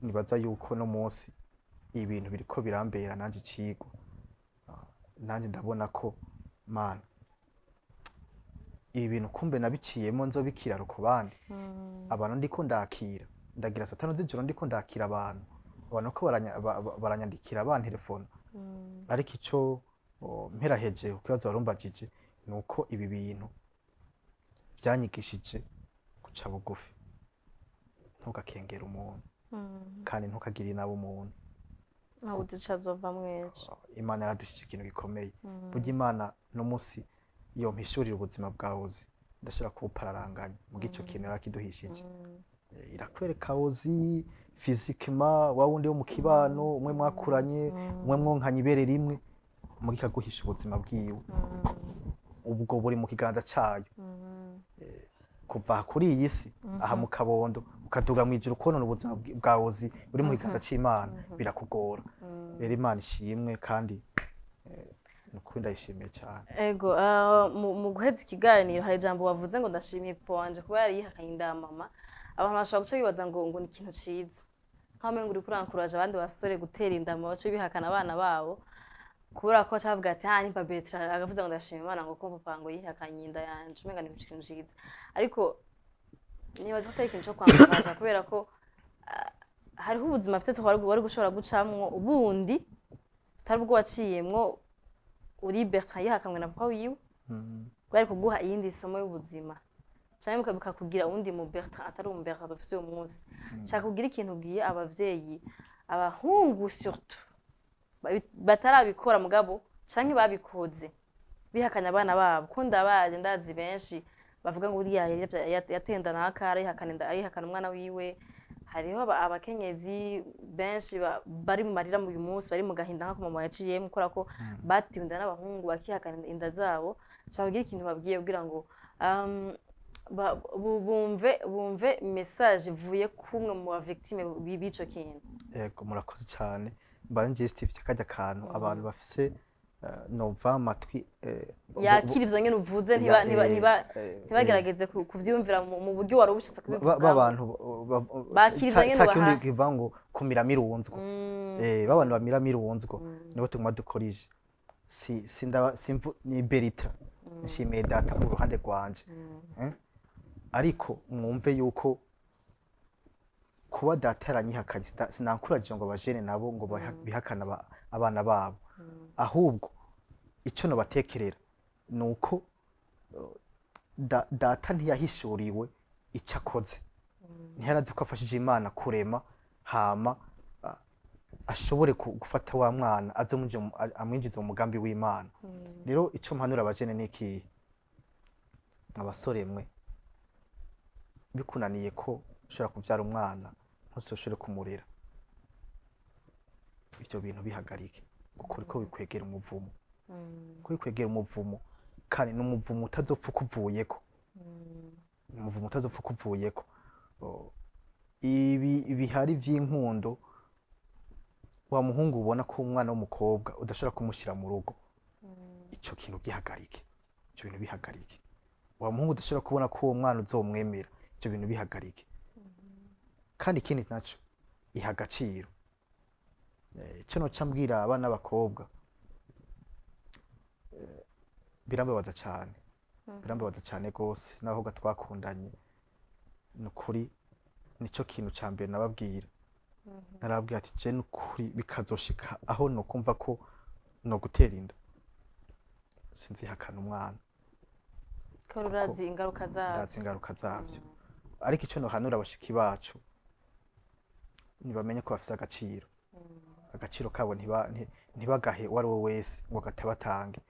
nibaza yuko no munsi ibintu biriko birambera nanje icigwa. Nanje ndabona ko Mana ibi bintu kumbe nabiciyemo nzobikiraro ku bandi abantu. Ndiko ndakira, ndagira saa 5 z'ijoro ndiko ndakira abantu ko baranyandikira, bantelefona. Ariko ico mperaheje ku kibazo warumbajije, ni uko ibi bintu byanyigishije guca bugufi, ntugakengere umuntu kandi ntukagire nabi umuntu. Ntabwo uzi ico azovamwo ejo. Imana yaradushije ikintu gikomeye. Burya Imana no munsi yompishurira ubuzima bwawe, uzi ndashobora kubupararanganya muga ico kintu yarakiduhishije. Irakwereka uzi physiquement wa wundi wo mu kibano, umwe mwakuranye, umwe mwonkanye ibere rimwe, muga ikaguhisha ubuzima bwiwe. Ubwo buri mu kiganza cayo. Kuva kuri iyi si aha mu kabondo ukaduga mu ijuru, konona ubuzima bwawe uzi buri mu kiganza c'Imana, birakugora. Rero Imana ishimwe, kandi ni ukuri ndayishimiye cyane. Ego, mu guheza ikiganiro hari ijambo wavuze ngo ndashimiye papa wanje kuba yarihakanye inda ya mama. Abantu bashobora guca bibaza ngo ni ikintu ciza, nkaho umengo uriko urankuraje abandi basore gutera inda mu bace bihakana abana babo, kubera ko baca bavuga ati ah, nimba Bertrand agavuze ngo ndashima Imana ngo ko papa ngo yihakanye inda yanje, umenga ni ikintu ciza. Ariko nibaza ko atari ikintu co kwankuraja, kubera ko hariho ubuzima peut-être wari gushobora gucamwo ubundi utari ubwo waciyemwo uri Bertrand yihakanwe na papa wiwe, bari kuguha iyindi somo y'ubuzima canke bikakugira uwundi mu Bertrand atari umu Bertrand dufise uyu munsi. Nshaka kugira ikintu ubwiye abavyeyi, abahungu surtout batarabikora mugabo canke babikoze bihakanya abana babo, ko ndabaje ndazi benshi bavuga ngo uriya yatenda naka arihakana inda, arihakana umwana wiwe. Hariho abakenyezi benshi bari mu marira uyu munsi, bari mu gahinda nk'ako mama yaciyemo, kubera ko batewe inda n'abahungu bakihakana inda zabo. Nshaka kugira ikintu babwiye kugira ngo Bumve message ivuye kumwe mu ba victime b'ico kintu. Yego, murakoze cyane. Mbanje Steve, kajya kantu abantu bafise nova amatwi Yakira ivyo nyene uvuze, ntibagerageze kuvyiyumvira mu buryo wari ubishatse kubivuga. Ba bantu Bakira ivyo nyene ca kirundi kivuga ngo kumira mirunzwe, ba bantu bamira mirunzwe nibo tuguma dukorije. Si sinda simvu ni Berita, nshimiye data ku ruhande rwanje. Ariko mwumve yuko kuba data yaranyihakanye, sinankuraje ngo abajene nabo ngo bihakane abana babo. Ahubwo icyo nobatekerera ni uko data ntiyahishuriwe icyo akoze, ntiyarazi ko afashije Imana kurema, hama ashobore gufata wa mwana aze amwinjize mu mugambi w'Imana. Rero icyo mpanura abajene ni ikihe? Abasore mwe, bikunaniye ko ushobora kubyara umwana ntuzoshobore kumurera, ivyo bintu bihagarike, kuko uriko bikwegera umuvumo, ko bikwegera umuvumo, kandi n'umuvumo utazopfa ukuvuyeko, umuvumo utazopfa ukuvuyeko. Oh, ibi bihari vy'inkundo, wa muhungu ubona ko umwana w'umukobwa udashobora kumushyira mu rugo, ico kintu gihagarike, ico bintu bihagarike. Wa muhungu udashobora kubona ko uwo mwana uzomwemera, ivyo bintu bihagarike. Kandi ikindi naco, iha agaciro. Ico noca mbwira abana b'abakobwa, birambabaza cane, birambabaza cane gose n'abakobwa twakundanye. Ni ukuri, nico kintu ca mbere nababwira. Narababwira ati: "Je nukuri bikazoshika aho nokumva ko no gutera inda, sinzihakana umwana." Ko urazi ingaruka zabyo. Ndazi ingaruka zavyo. Ariko ico nohanura abashiki bacu, ntibamenye ko bafise agaciro. Agaciro kabo ntibagahe uwo ari we wese ngo gatabatange.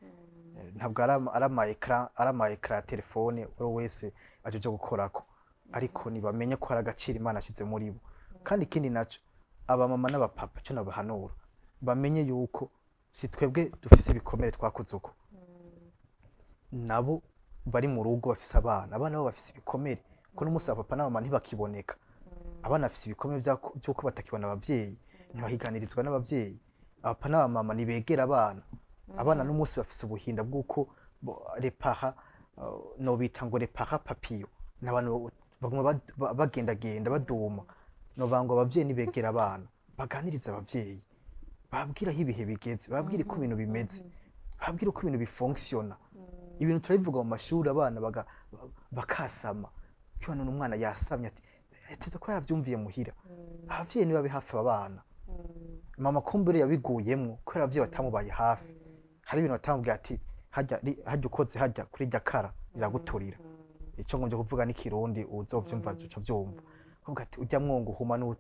Ntabwo ari ama écran ya telefone uwo ari we wese ajeje gukorako, ariko ntibamenye ko hari agaciro Imana yashyize muri bo. Kandi ikindi naco, abamama n'abapapa, ico nabahanura, bamenye yuko si twebwe dufise ibikomere twakuze uko, nabo bari mu rugo bafise abana, abana babo bafise ibikomere, kuko n'umunsi wa papa n'abamama ntibakiboneka. Abana bafise ibikomere vy'uko batakibona abavyeyi, ntibahiganirizwa n'abavyeyi. Abapapa n'abamama ntibegera abana. Abana n'umunsi bafise ubuhinda bw'uko les parents, nobita ngo les parents papillon, ni abantu baguma bagendagenda baduma. Novuga ngo abavyeyi ntibegera abana, baganiriza abavyeyi, babwira aho ibihe bigeze, babwira uko ibintu bimeze, babwira uko ibintu bifonctionna. Ibintu turabivuga mu mashuri, abana bakasama. Ukibona umwana yasamye ati ateza ko yaravyumviye muhira. Abavyeyi nibabe hafi aba bana. Mama kumbure yabiguyemwo kubera abavyeyi batamubaye hafi. Hari ibintu batamubwiye ati hajya hajya ukoze hajya kuri rya kara riraguturira. Ico ngombye kuvuga ni Kirundi, uzovyumva uca vyumva. Kuvuga ati ujya mwongo uhuma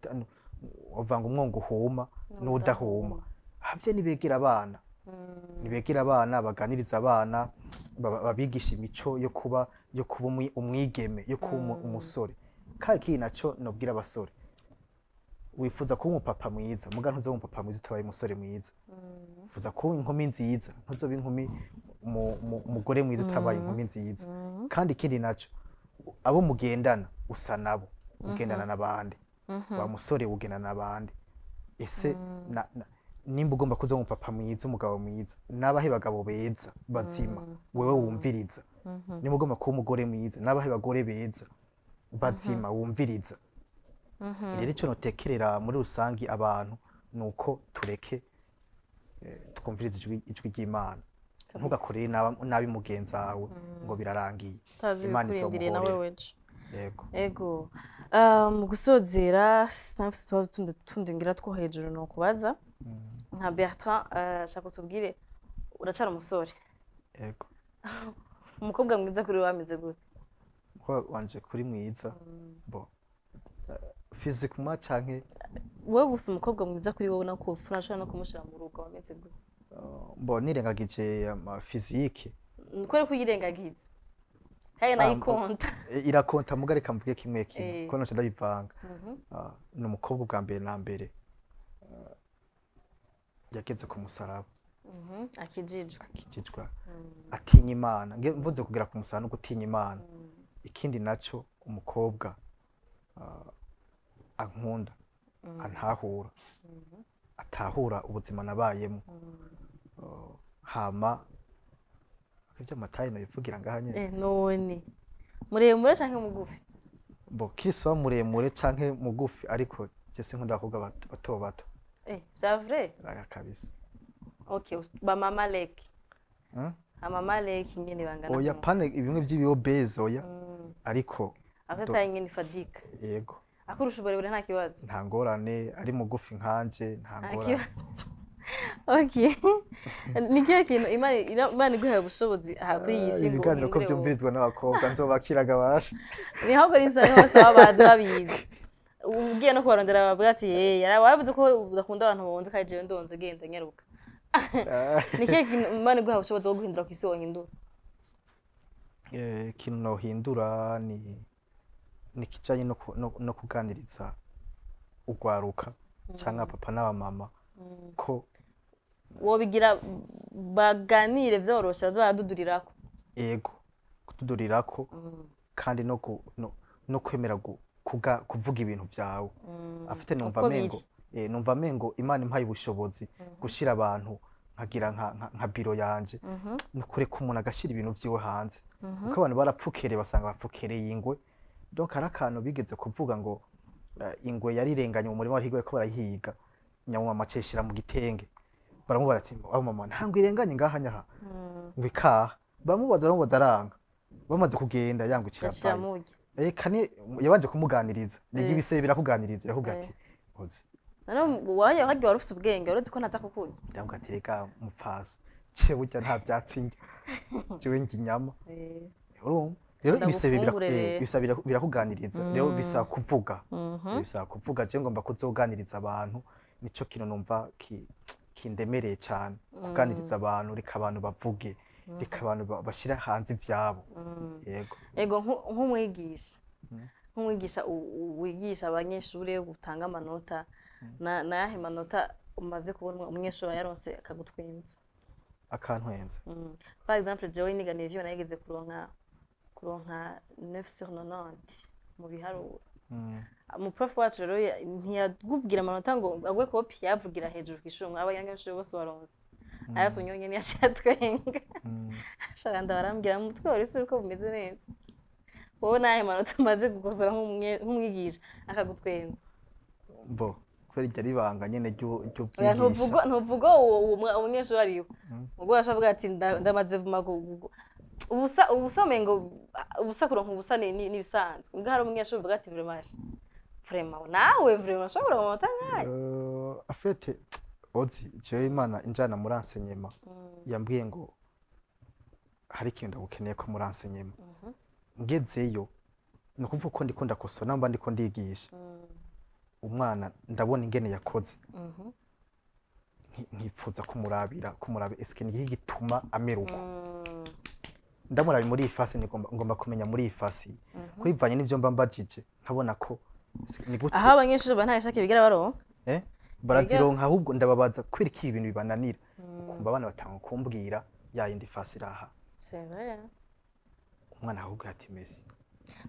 uvanga umwongo uhuma n'udahuma. Abavyeyi nibegera abana, nibegera abana, baganiriza abana, babigisha imico yo kuba umwigeme, yo kuba umusore. Kandi ikindi naco nobwira abasore, wifuza kuba umupapa mwiza, muga ntuzoba umupapa mwiza utabaye umusore mwiza. Wifuza kuba inkumi nziza, ntuzoba inkumi umugore mwiza utabaye inkumi nziza. Kandi ikindi naco, abo mugendana usa nabo, ugendana n'abandi. Wa musore, ugendana n'abandi. Ese nimba ugomba kuza umupapa mwiza, umugabo mwiza, n'abahe bagabo beza bazima wewe wumviriza? Nimba ugomba kuba umugore mwiza, n'abahe bagore beza bazima wumviriza? Rero icyo notekerera muri rusangi abantu ni uko tureke twumvirize ijwi ry'Imana. Ntugakorere nabi mugenzi wawe ngo birarangiye. Utazi Imana ibikurindiriye nawe izomuhorera. Weje. Yego. Ego. Mu gusozera, sinafise utubazo tundi ngira two hejuru nokubaza. Nka Bertrand, shaka utubwire, uracara umusore. Yego. Umukobwa mwiza kuri wowe ameze gute? Ko wanje kuri mwiza bo physiquement canke? Wowe gusa, umukobwa mwiza kuri wowe, nako urashobora no kumushira mu rugo, ameze gute? Bo nirengagije ama physique. Kubera ko uyirengagiza kandi nayo Ah, ikonta. Irakonta, muga reka mvuge kimwe kimwe, ko noce ndabivanga. Ah, ni umukobwa ubwa mbere na mbere yageze ku musaraba. Akijijwe. Akijijwe, atinya Imana. Mvuze kugera ku musaraba no gutinya Imana. Ikindi naco, umukobwa ankunda, antahura, atahura ubuzima nabayemo. Hama ivy'amataye nobivugira ngaha nyene? None muremure canke mugufi? Bo kiriswa muremure canke mugufi, ariko je sinkunda abakobwa bato bato. C'est vrai? Aya kabisa. Okay, ba mama leki? Hmm? Amama leki nyene bangana? Oya, pane bimwe vy'ibiyobeze, oya, ariko afite nyene ifadika. Yego. Akurusha uburebure nta kibazo? Nta ngorane, ari mugufi nkanje nta Nta ngorane. kibazo. Okay, ni kihe kintu Imana iguhaye ubushobozi aha kuri iyi si ngo Ibiganiro ko uhindure wowe? vyumvirizwa n'abakobwa, nzobakiraga basha. Ni ahubwo risa ni hose baba bazi babizi, ugiye no kubarondera bavuga ati: "Eh, yaravuze ko udakunda abantu bonze, kandi jewe ndonze, genda nyaruka." Ni kihe kintu Imana iguhaye ubushobozi bwo guhindura ku isi wohindura? Ikintu nohindura ni kijanye no kuganiriza urwaruka canke papa n'abamama ko Wobigira baganire vyoroshe, baze baradudurirako? Ego, kutudurirako, kandi no kwemera kuvuga ibintu vyawe afite. Numva Uko mengo biri. Numva mengo Imana impaye ubushobozi gushira abantu, nkagira nka biro yanje, ni kureka umuntu agashira ibintu vyiwe hanze, kuko abantu barapfukereye, basanga bapfukereye ingwe. Donc hari akantu bigeze kuvuga ngo ingwe yarirenganye mu murima, barahigwa ko barayihiga, nyamumama aceshira mu gitenge. Baramubaza ati: "Aho mama, nta ngwe irenganye ngaha nyaha?" Ngo ikaha. Baramubaza, baramubaza, aranga. Bamaze kugenda, yangwe Yashira kiravayo. murya. Kane yabanje kumuganiriza niga ibisebe birakuganiriza, yakubwira ati: "Ozi." None waje hagiye, wari ufise ubwenge, wari uzi ko ntaza kukurya. Ndamubwira ati: "Reka mupfasa, jewe burya nta vyatsi ndya, jewe ndya inyama." Urumva rero ibisebe Ndagufungure rero. ibisebe birakuganiriza rero, bisaba kuvuga, bisaba kuvuga. Je ngomba kuzoganiriza abantu, nico kintu numva kindemereye cane, kuganiriza abantu, reka abantu bavuge, reka abantu bashira hanze ivyabo. Yego. Ego, nk'umwigisha wigisha abanyeshuri, utanga amanota, na nayahe manota umaze kubona umunyeshuri yaronse akagutwenza? Akantwenza? Par exemple, jewe niganiye ivyo nageze kuronka 9 sur 90 mu biharuro. Umuprof wacu rero ntiyagubwira amanota ngo agwe kopi, yavugira hejuru kw'ishuri ngo abanyeshuri bose baronse, ayasomye yonyene yaciye atwenga. Sharanda barambwira mu mutwe wari uko bumeze neza. Wowe nahe manota umaze gukosora nk'umwigisha akagutwenza? Bo kubera iryo ari ibanga nyene Oya, ry'ubwigisha. Ntuvuga uwo umunyeshuri ariwe, ubwo yashobora kuvuga ati: "Ndamaze vuma ubusa ubusa, umengo ubusa kuronka ubusa ni ibisanzwe." Ubwo hari umunyeshuri uvuga ati: "Vraiment, vraiment, nawe vraiment ushobora kuronka amanota nk'aya." Afete ozi jewe Imana injana muri enseignement, yambwiye ngo hari ikintu ndagukeneye ko muri enseignement. Ngezeyo, ni ukuvuga ko ndiko ndakosora namba ndiko ndigisha umwana, ndabona ingene yakoze, nkipfuza kumurabira eske ni iki gituma amera uko. Ndamurabi muri iyi fasi, ngomba kumenya muri iyi fasi ko bivanye n'ivyo mba mbajije, nkabona ko ni gute. Aho abanyeshuri ba nta ishaka bigera baronka? Barazironka, ahubwo ndababaza kubera iki ibi bintu bibananira, ukumva abana batanga kumbwira ya yindi fasi iraha. C'est vrai. Umwana ahubwo ati: "Messi."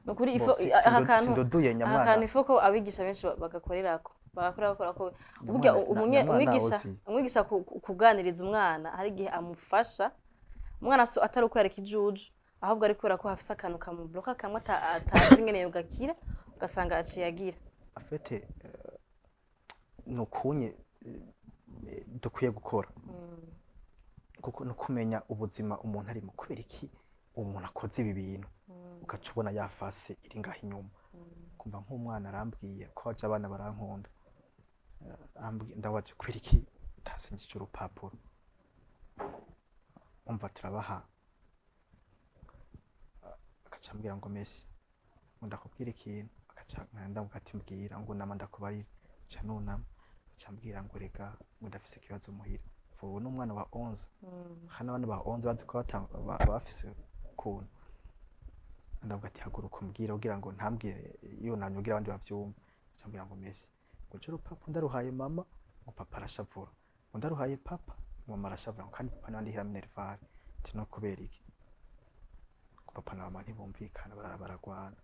Ni ukuri Bo, ifo aha kantu sindoduye aha nyamwana. kantu ifo ko abigisha benshi bagakorerako ko burya Nyamwana umwigisha osi. umwigisha kuganiriza umwana hari igihe amufasha umwana atari uko yareka ijuju, ahubwo ari kubera ko hafise akantu kamubloka kamwe atazi ingene yogakira, ugasanga aciye agira. Afete ni ukunye dukwiye gukora, kuko no kumenya ubuzima umuntu arimo, kubera iki umuntu akoze ibi bintu, ugaca ubona ya fasi iri ngaho inyuma. Kumva nk'umwana arambwiye ko waje abana barankunda. Ndabaje kubera iki utasinjije urupapuro, umva turabaha. Agaca ambwira ngo: "Messi, ngo ndakubwira ikintu." Agaca ndavuga ati: "Mbwira." Ngo: "Nama ndakubarira." Nca nunama, aca ambwira ngo: "Rega ngo ndafise ikibazo muhira." Ubu ni umwana wa 11, hano abana ba 11 bazi ko bafise ukuntu. Ndavuga ati: "Haguruka umbwire," kugira ngo ntambwire yunamye kugira abandi bavyumve. Aca ambwira ngo: "Messi, ngo je urupapuro ndaruhaye mama, ngo papa arashavura, ngo ndaruhaye papa, ngo mama arashavura, ngo kandi papa niwe andihira minerval." Ati: "No kubera iki?" Ngo Papa na mama ntibumvikana, barara baragwana.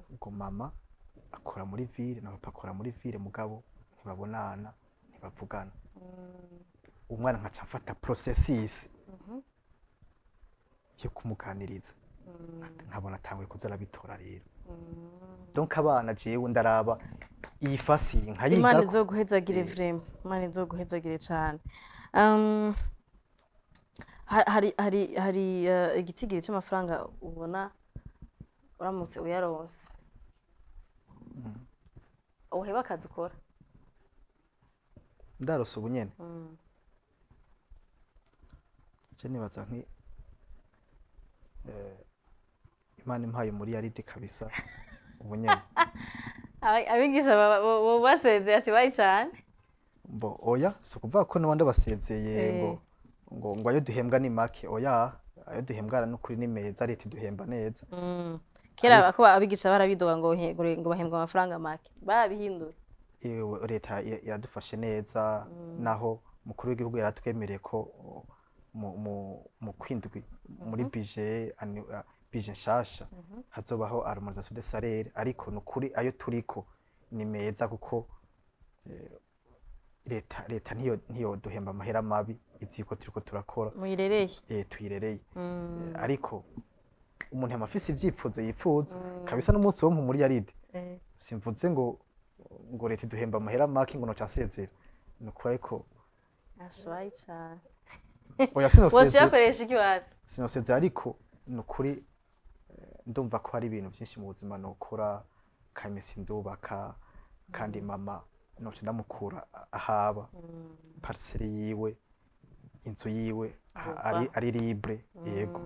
Ubwo mama akora muri ville na papa akora muri ville, mugabo ntibabonana, ntibavugana. Umwana nkaca mfata processus yo kumuganiriza, nkabona atanguye kuza arabitora. Rero donc abana jewe ndaraba iyi fasi iyi Imana nkayigako. izoguhezagire vraiment, Imana izoguhezagire cane. Hari igitigiri c'amafaranga ubona uramutse uyaronse uheba akazi ukora? Ndarose ubu nyene, je nibaza nki Imana impaye muri yaridi kabisa ubu nyene. Abigisha basezeye ati bayi cane. Mbo oya, si ukuvuga ko n'abandi basezeye ngo ayo duhembwa ni make. Oya, ayo duhembwa n'ukuri ni meza, leta iduhemba neza. Kera ko abigisha barabidoga ngo bahembwa amafaranga make, barabihindura. Ewe, leta iradufashe neza, naho umukuru w'igihugu yaratwemereye ko mu kwindwi muri budget budget nshasha hazobaho harmonisation de salaire. Ariko nukuri ayo turiko ni meza, kuko leta ntiyo duhemba amahera mabi, izi ko turiko turakora. Muyirereye. Tuyirereye. Ariko umuntu yama afise ivyifuzo yifuza kabisa, n'umunsi wo muri yaride. Simvuze ngo leta iduhemba amahera make ngo noca nsezera, nukuri, ariko Ashabaye cane. Oya, Woca sinosezera. uyakoresha iki wasi? Sinosezera, ariko nukuri ndumva ko hari ibintu byinshi mu buzima nokora kamese, ndubaka, kandi mama noca ndamukura ahaba parcelle yiwe, inzu yiwe, ari libre, yego,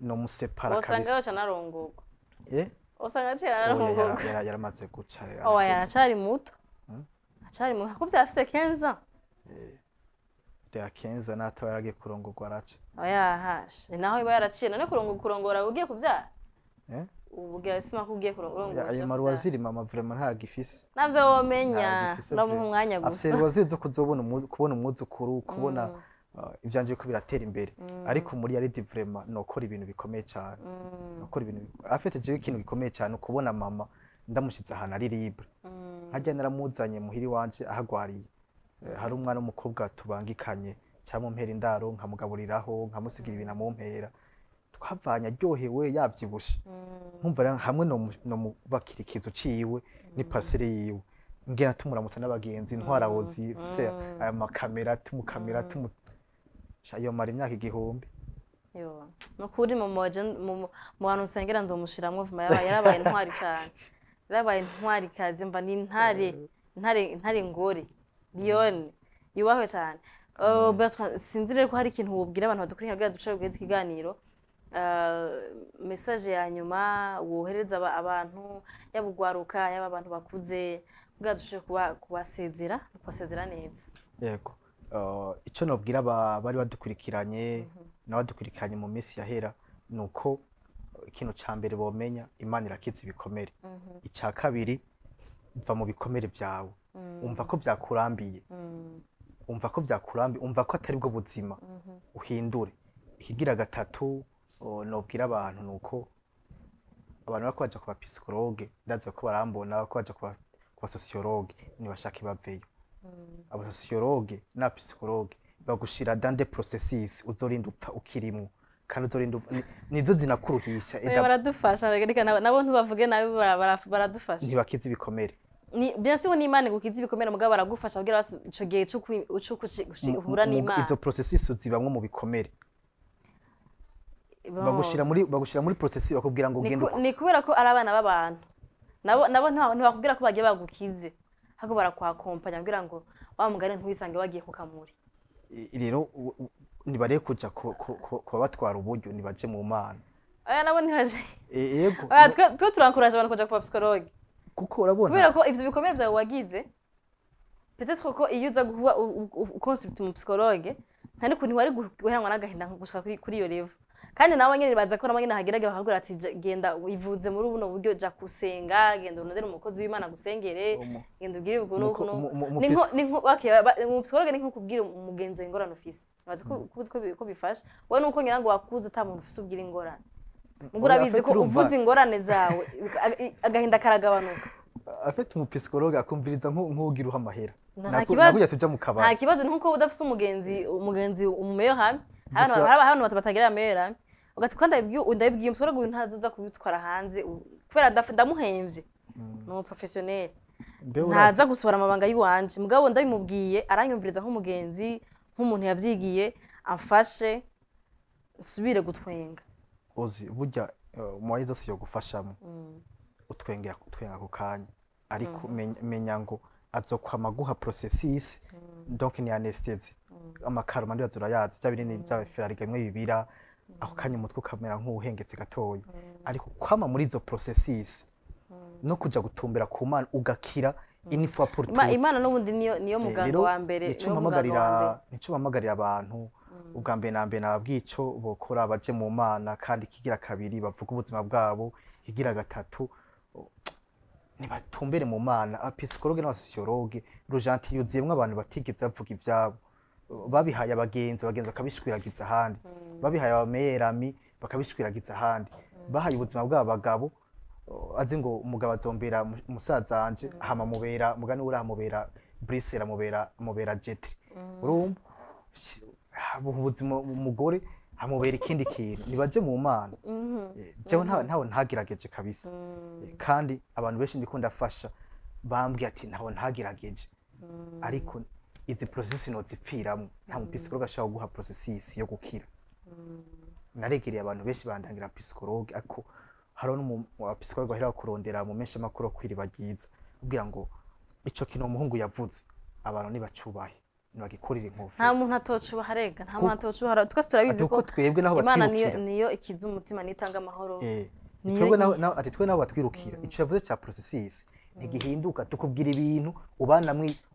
no musepara Usanga kabisa. yoca narongorwa. Eh? Usanga aciye Oya, narongorwa. yaramaze guca. Oya. Yarakuze. Aracari muto, acari muto kuko afise 15 ans. Reba kenza nataba yaragiye kurongorwa araca. Oya, hashe naho iba yaraciye none kurongora ugiye kuvyara. Eh? Ubu sima ko ugiye kurongora. Ayo maruwaziri mama vraiment ntagifise. Navyo womenya. Ntagifise. Uramuha Vraiment. umwanya Afise gusa. loisir zo kuzobona kubona umwuzukuru, kubona ivyanje ko biratera imbere. Ariko muri yaridi vraiment nokora ibintu bikomeye cyane, nokora ibintu afite jewe ikintu gikomeye cyane, ukubona mama ndamushize ahantu ari libre. Nkajya naramuzanye muhiri wanje ahagwariye. Hari umwana w'umukobwa tubangikanye, caramumpera indaro, nkamugaburiraho, nkamusigira ibintu amumpera, twavanye aryohewe, yavyibushe. Nkumva rero hamwe nomubakira ikizu ciwe ni parcelle yiwe, ngena tumuramutsa n'abagenzi, ntwarawozi fise aya makamera, tumukamera tumu. Sha, iyo mara imyaka 1000. Yo, nukuri mu moje mu bantu nsengera nzomushiramwo vuma. Yarabaye intwari cyane, yarabaye intwari kazi, mba ni intare, intare, intare ngore liyone yubahwe cyane. Bertrand, sinzi rero ko hari ikintu wobwira abantu badukurikira kugira duce guheza ikiganiro. Message ya nyuma wohereza abantu, yaba ugwaruka, yaba abantu bakuze, kugira dushobore kubasezera neza. Yego. Icyo nobwira bari badukurikiranye n'abadukurikiranye mu minsi yahera ni uko ikintu ca mbere bomenya, Imana irakiza ibikomere. Icya kabiri, va mu bikomere vyawe. Umva ko vyakurambiye, umva ko vyakurambiye, umva ko atari bwo buzima, uhindure. Ikigira gatatu nobwira abantu ni uko abantu bariko baja ku ba psychologue, ndazi ko barambona, bariko baja ku ba sociologue, nibashaka baveyo. Aba sociologue n'aba psychologue bagushira dans des processus uzorinda upfa ukirimwo, kandi uzorinda nizo zinakuruhisha. Oya, baradufasha, reka nabo ntubavuge nabi, baradufasha. Ntibakiza ibikomere. Ni bien sûr ni Imana igukiza ibikomere, mugabo baragufasha kugira basi ico gihe cyo uhura n'Imana. Izo processus zibamwo mu bikomere. Bon. Bagushira muri processus, bakubwira ngo Ni genda ni kubera ko ari abana b'abantu, nabo ntibakubwira ko bagiye bagukize, ahubwo barakwakompanya kugira ngo wa mugani ntuwisange wagiye ku kamuri. Rero nibareke kuja kuba batwara uburyo, nibaje mu Mana. Oya, nabo ntibaje. Yego. Oya, twe turankuraje abantu kuja kuba psychologue. Kuko urabona Kubera ko ivyo bikomere vyawe wagize, peut-être ko iyo uza kuba uconsulte umu psychologue, nta n'ukuntu wari guheranwa n'agahinda nko gushika kuri iyo level. Kandi nawe nyene baza ko nabo nyene hagerage bakakubwira ati: "Genda ivuze muri buno buryo, ja gusenga, genda urondere umukozi w'Imana gusengere, genda ugire uku n'uku n'uku." Ni nko okay, umu psychologue ni nko kubwira umugenzi wawe ingorane ufise. Bazi ko ko bifasha wowe, nuko ngira ngo wakuze ata muntu ufise ubwira ingorane. Mugo urabizi Oya, ko urumva. uvuze ingorane zawe, agahinda karagabanuka. Afite umupsychologue akumviriza nk'ugira uha amahera. Nta kibazo. Nakuja tuja mu Nta kabari. kibazo, ni nkuko udafise umugenzi umumeyo hamwe. Gusa- Hari abantu batagira ameyo hamwe, ugati ko ndabibwiye umusore ngo ntazoza kubitwara hanze kubera ndamuhemvye, ni umuprofessionnel. Mbe urazi- Ntaza gusohora amabanga y'iwanje, mugabo ndabimubwiye aranyumviriza nk'umugenzi, nk'umuntu yavyigiye, amfashe nsubire gutwenga. Uzi burya moyens zose yo gufashamo utwengera, utwenga ako kanya, ariko menya ngo azokwama guha processus, donc ni anesthésie, amakaruma ndibaza urayazi, bya binini bya Efferalgan bimwe bibira ako kanya, umutwe ukamera nk'uwuhengetse gatoya, ariko kwama muri izo processus no kuja gutumbera ku Mana ugakira une fois pour toutes. Imana n'ubundi niyo muganga Rero, wa mbere, nico niyo muganga wa mbere. Nico mpamagarira abantu ubwa mbere na mbere, nababwiye ico bokora: baje mu Mana, kandi ikigira kabiri bavuga ubuzima bwabo, ikigira gatatu ntibatumbere mu Mana. Abapsychologue n'abasociologue, Rojanti yuzuyemwo abantu batigeze bavuga ivyabo, babihaye abagenzi, abagenzi bakabishwiragiza ahandi, babihaye abameilleur ami bakabishwiragiza ahandi, bahaye ubuzima bwabo abagabo, azi ngo umugabo azombera musaza wanje, hama mubera mugani uriya amubera brisel, amubera jetri, urumva. Ubuzima umugore amubera ikindi kintu. Nibaje mu Mana. Jewe ntawe ntagerageje kabisa. Kandi abantu benshi ndiko ndafasha bambwiye ati ntawe ntagerageje, ariko izi processus nozipfiramwo, nta mupsychologue ashobora guha processus yo gukira. Naregereye abantu benshi bandangira psychologue, ariko hariho n'umupsychologue bahera kurondera mu menshi amakuru yo kwiriba ryiza kugira ngo ico kintu umuhungu yavuze abantu nibacubahe, nibagikorere Nta inkofero. muntu atocubaha rega, nta muntu atocubaha, twese turabizi Ati ko kuko twebwe naho Imana niyo batwirukira. niyo ikiza umutima, nitanga amahoro. Twebwe naho ati twe naho batwirukira, ico yavuze ca processus ntigihinduka. Tukubwira ibintu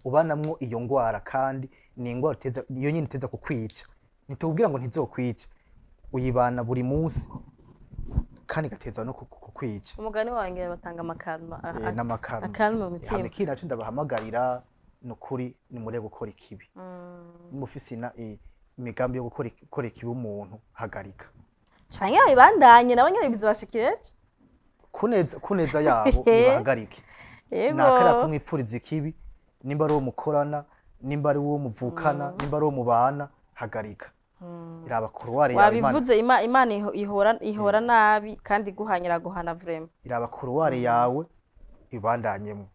ubanamwo iyo ngwara, kandi ni ingwara uteza, iyo nyine iteza kukwica. Ntitubwira ngo ntizokwica, uyibana buri munsi kandi igateza no kukwica. Umugani wanjye batanga amakarma. N'amakarma. Akalma mu mutima. Hama ikindi naco ndabahamagarira, ni ukuri nimure gukora ikibi. Nimufise imigambi yo gukora ikibi umuntu, hagarika. Canke babibandanye nabo nyene, bizobashikira ejo. Kuneza yabo nibahagarike. Nakariya kumwipfuriza ikibi, nimba ari uwo mukorana, nimba ari uwo muvukana, nimba ari uwo mubana, hagarika. Iraba couloir yawe Imana. Wabivuze, Imana ihora nabi kandi iguhanyira guhana vraiment. Iraba couloir yawe ibandanyemo,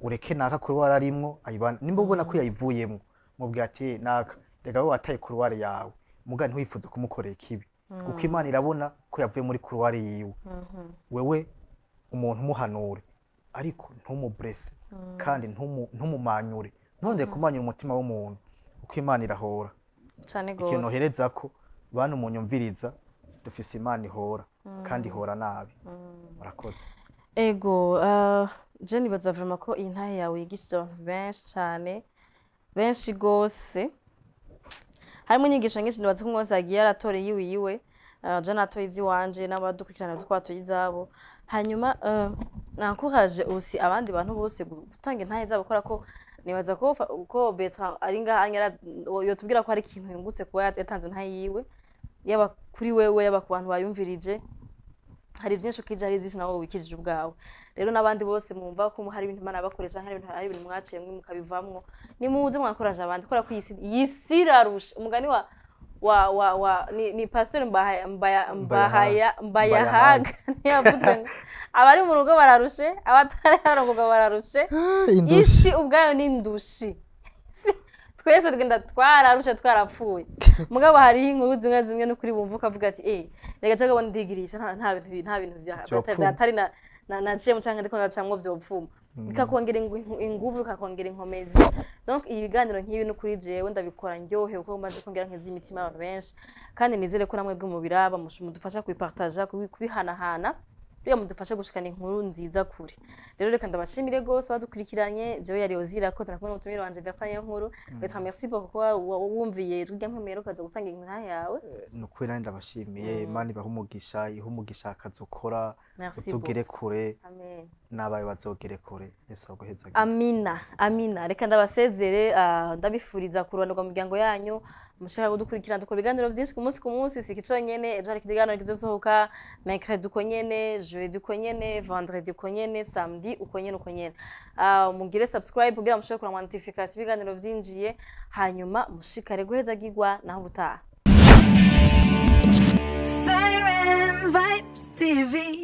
ureke naka couloir arimwo ayibana. Nimba ubona ko yayivuyemwo, mubwira ati naka reka wowe wataye couloir yawe, muga ntiwifuze kumukorera ikibi, kuko Imana irabona ko yavuye muri couloir yiwe. Wewe umuntu umuhanure, ariko ntumublesse kandi ntumumanyure, ntongere kumanyura umutima w'umuntu, kuko Imana irahora. Cane Ikintu gose. nohereza ko bantu munyumviriza, dufise Imana ihora kandi ihora nabi. Murakoze. Ego, je nibaza vraiment ko iyi ntahe yawe yigishije abantu benshi cane, benshi gose. Harimo inyigisho nyinshi, nibaza ko umwe wese yagiye aratora iyiwe iyiwe. Je natoye iziwanje, n'abadukurikirana bazi ko batoye izabo. Hanyuma nankuraje aussi abandi bantu bose gutanga intahe zabo, kubera ko nibaza ko ko Bertrand ari ngaha yotubwira ko hari ikintu yungutse kuba yatanze intahe yiwe, yaba kuri wewe, yaba ku bantu bayumvirije. Hari byinshi ukije, hari byinshi nawe wikijije ubwawe. Rero n'abandi bose mwumva ko hari ibintu Imana yabakoresha, hari ibintu mwaciyemwo mukabivamwo, nimuze mwakoraje abandi, kubera ko iyi si irarusha. Umugani wa ni pasteur Mbahaya Mbaya Mbahaya Mbayahaga ntiyavuze ngo abari mu rugo bararushe, abatari barongoga bararushe? Isi ubwayo ni indushi. Twese tugenda twararushe, twarapfuye, mugabo hariho inkuru zimwe zimwe n'ukuri bumva ukavuga ati eh, reka cyangwa ndigirisha, nta bintu Vyopfuma. vyatari na naciyemo canke ndiko ndacamwo vyopfuma, bikakongera inguvu, bikakongera inkomezi. Donc ibi biganiro nk'ibi n'ukuri jewe ndabikora ndyohewe, kuko maze kongera nkeza imitima y'abantu benshi, kandi nizere ko namwe bwe mubiraba mudufasha kubipartaja, kubihanahana. Kugira mudufashe gushikana inkuru nziza kure. Rero reka ndabashimire gose badukurikiranye. Jewe yari Ozira ko turakumwe n'umutumire wanje Bertrand Niyonkuru. Bertrand, merci beaucoup kuba wumviye ijwi rya Mpwemu ukaza gutanga inkuru yawe. Ni ukuri nanjye ndabashimiye. Imana ibahe umugisha, ihe umugisha akazi ukora. Merci. Uzugere kure. Amen. N'abawe bazogere kure. Yesu aguhezagire. Amina, amina. Reka ndabasezere, ndabifuriza kurobanurwa mu miryango yanyu. Mushaka kudukurikirana, dukora ibiganiro byinshi ku munsi ku munsi. Si ico nyene, ejo hari ikiganiro kizosohoka, mercredi uko nyene, jeudi uko nyene, vendredi uko nyene, samedi uko nyene, uko nyene. Mugire subscribe kugira mushobore kuronka notification ibiganiro vyinjiye, hanyuma mushikare guhezagirwa. Naho ubutaha. Siren Vibes TV.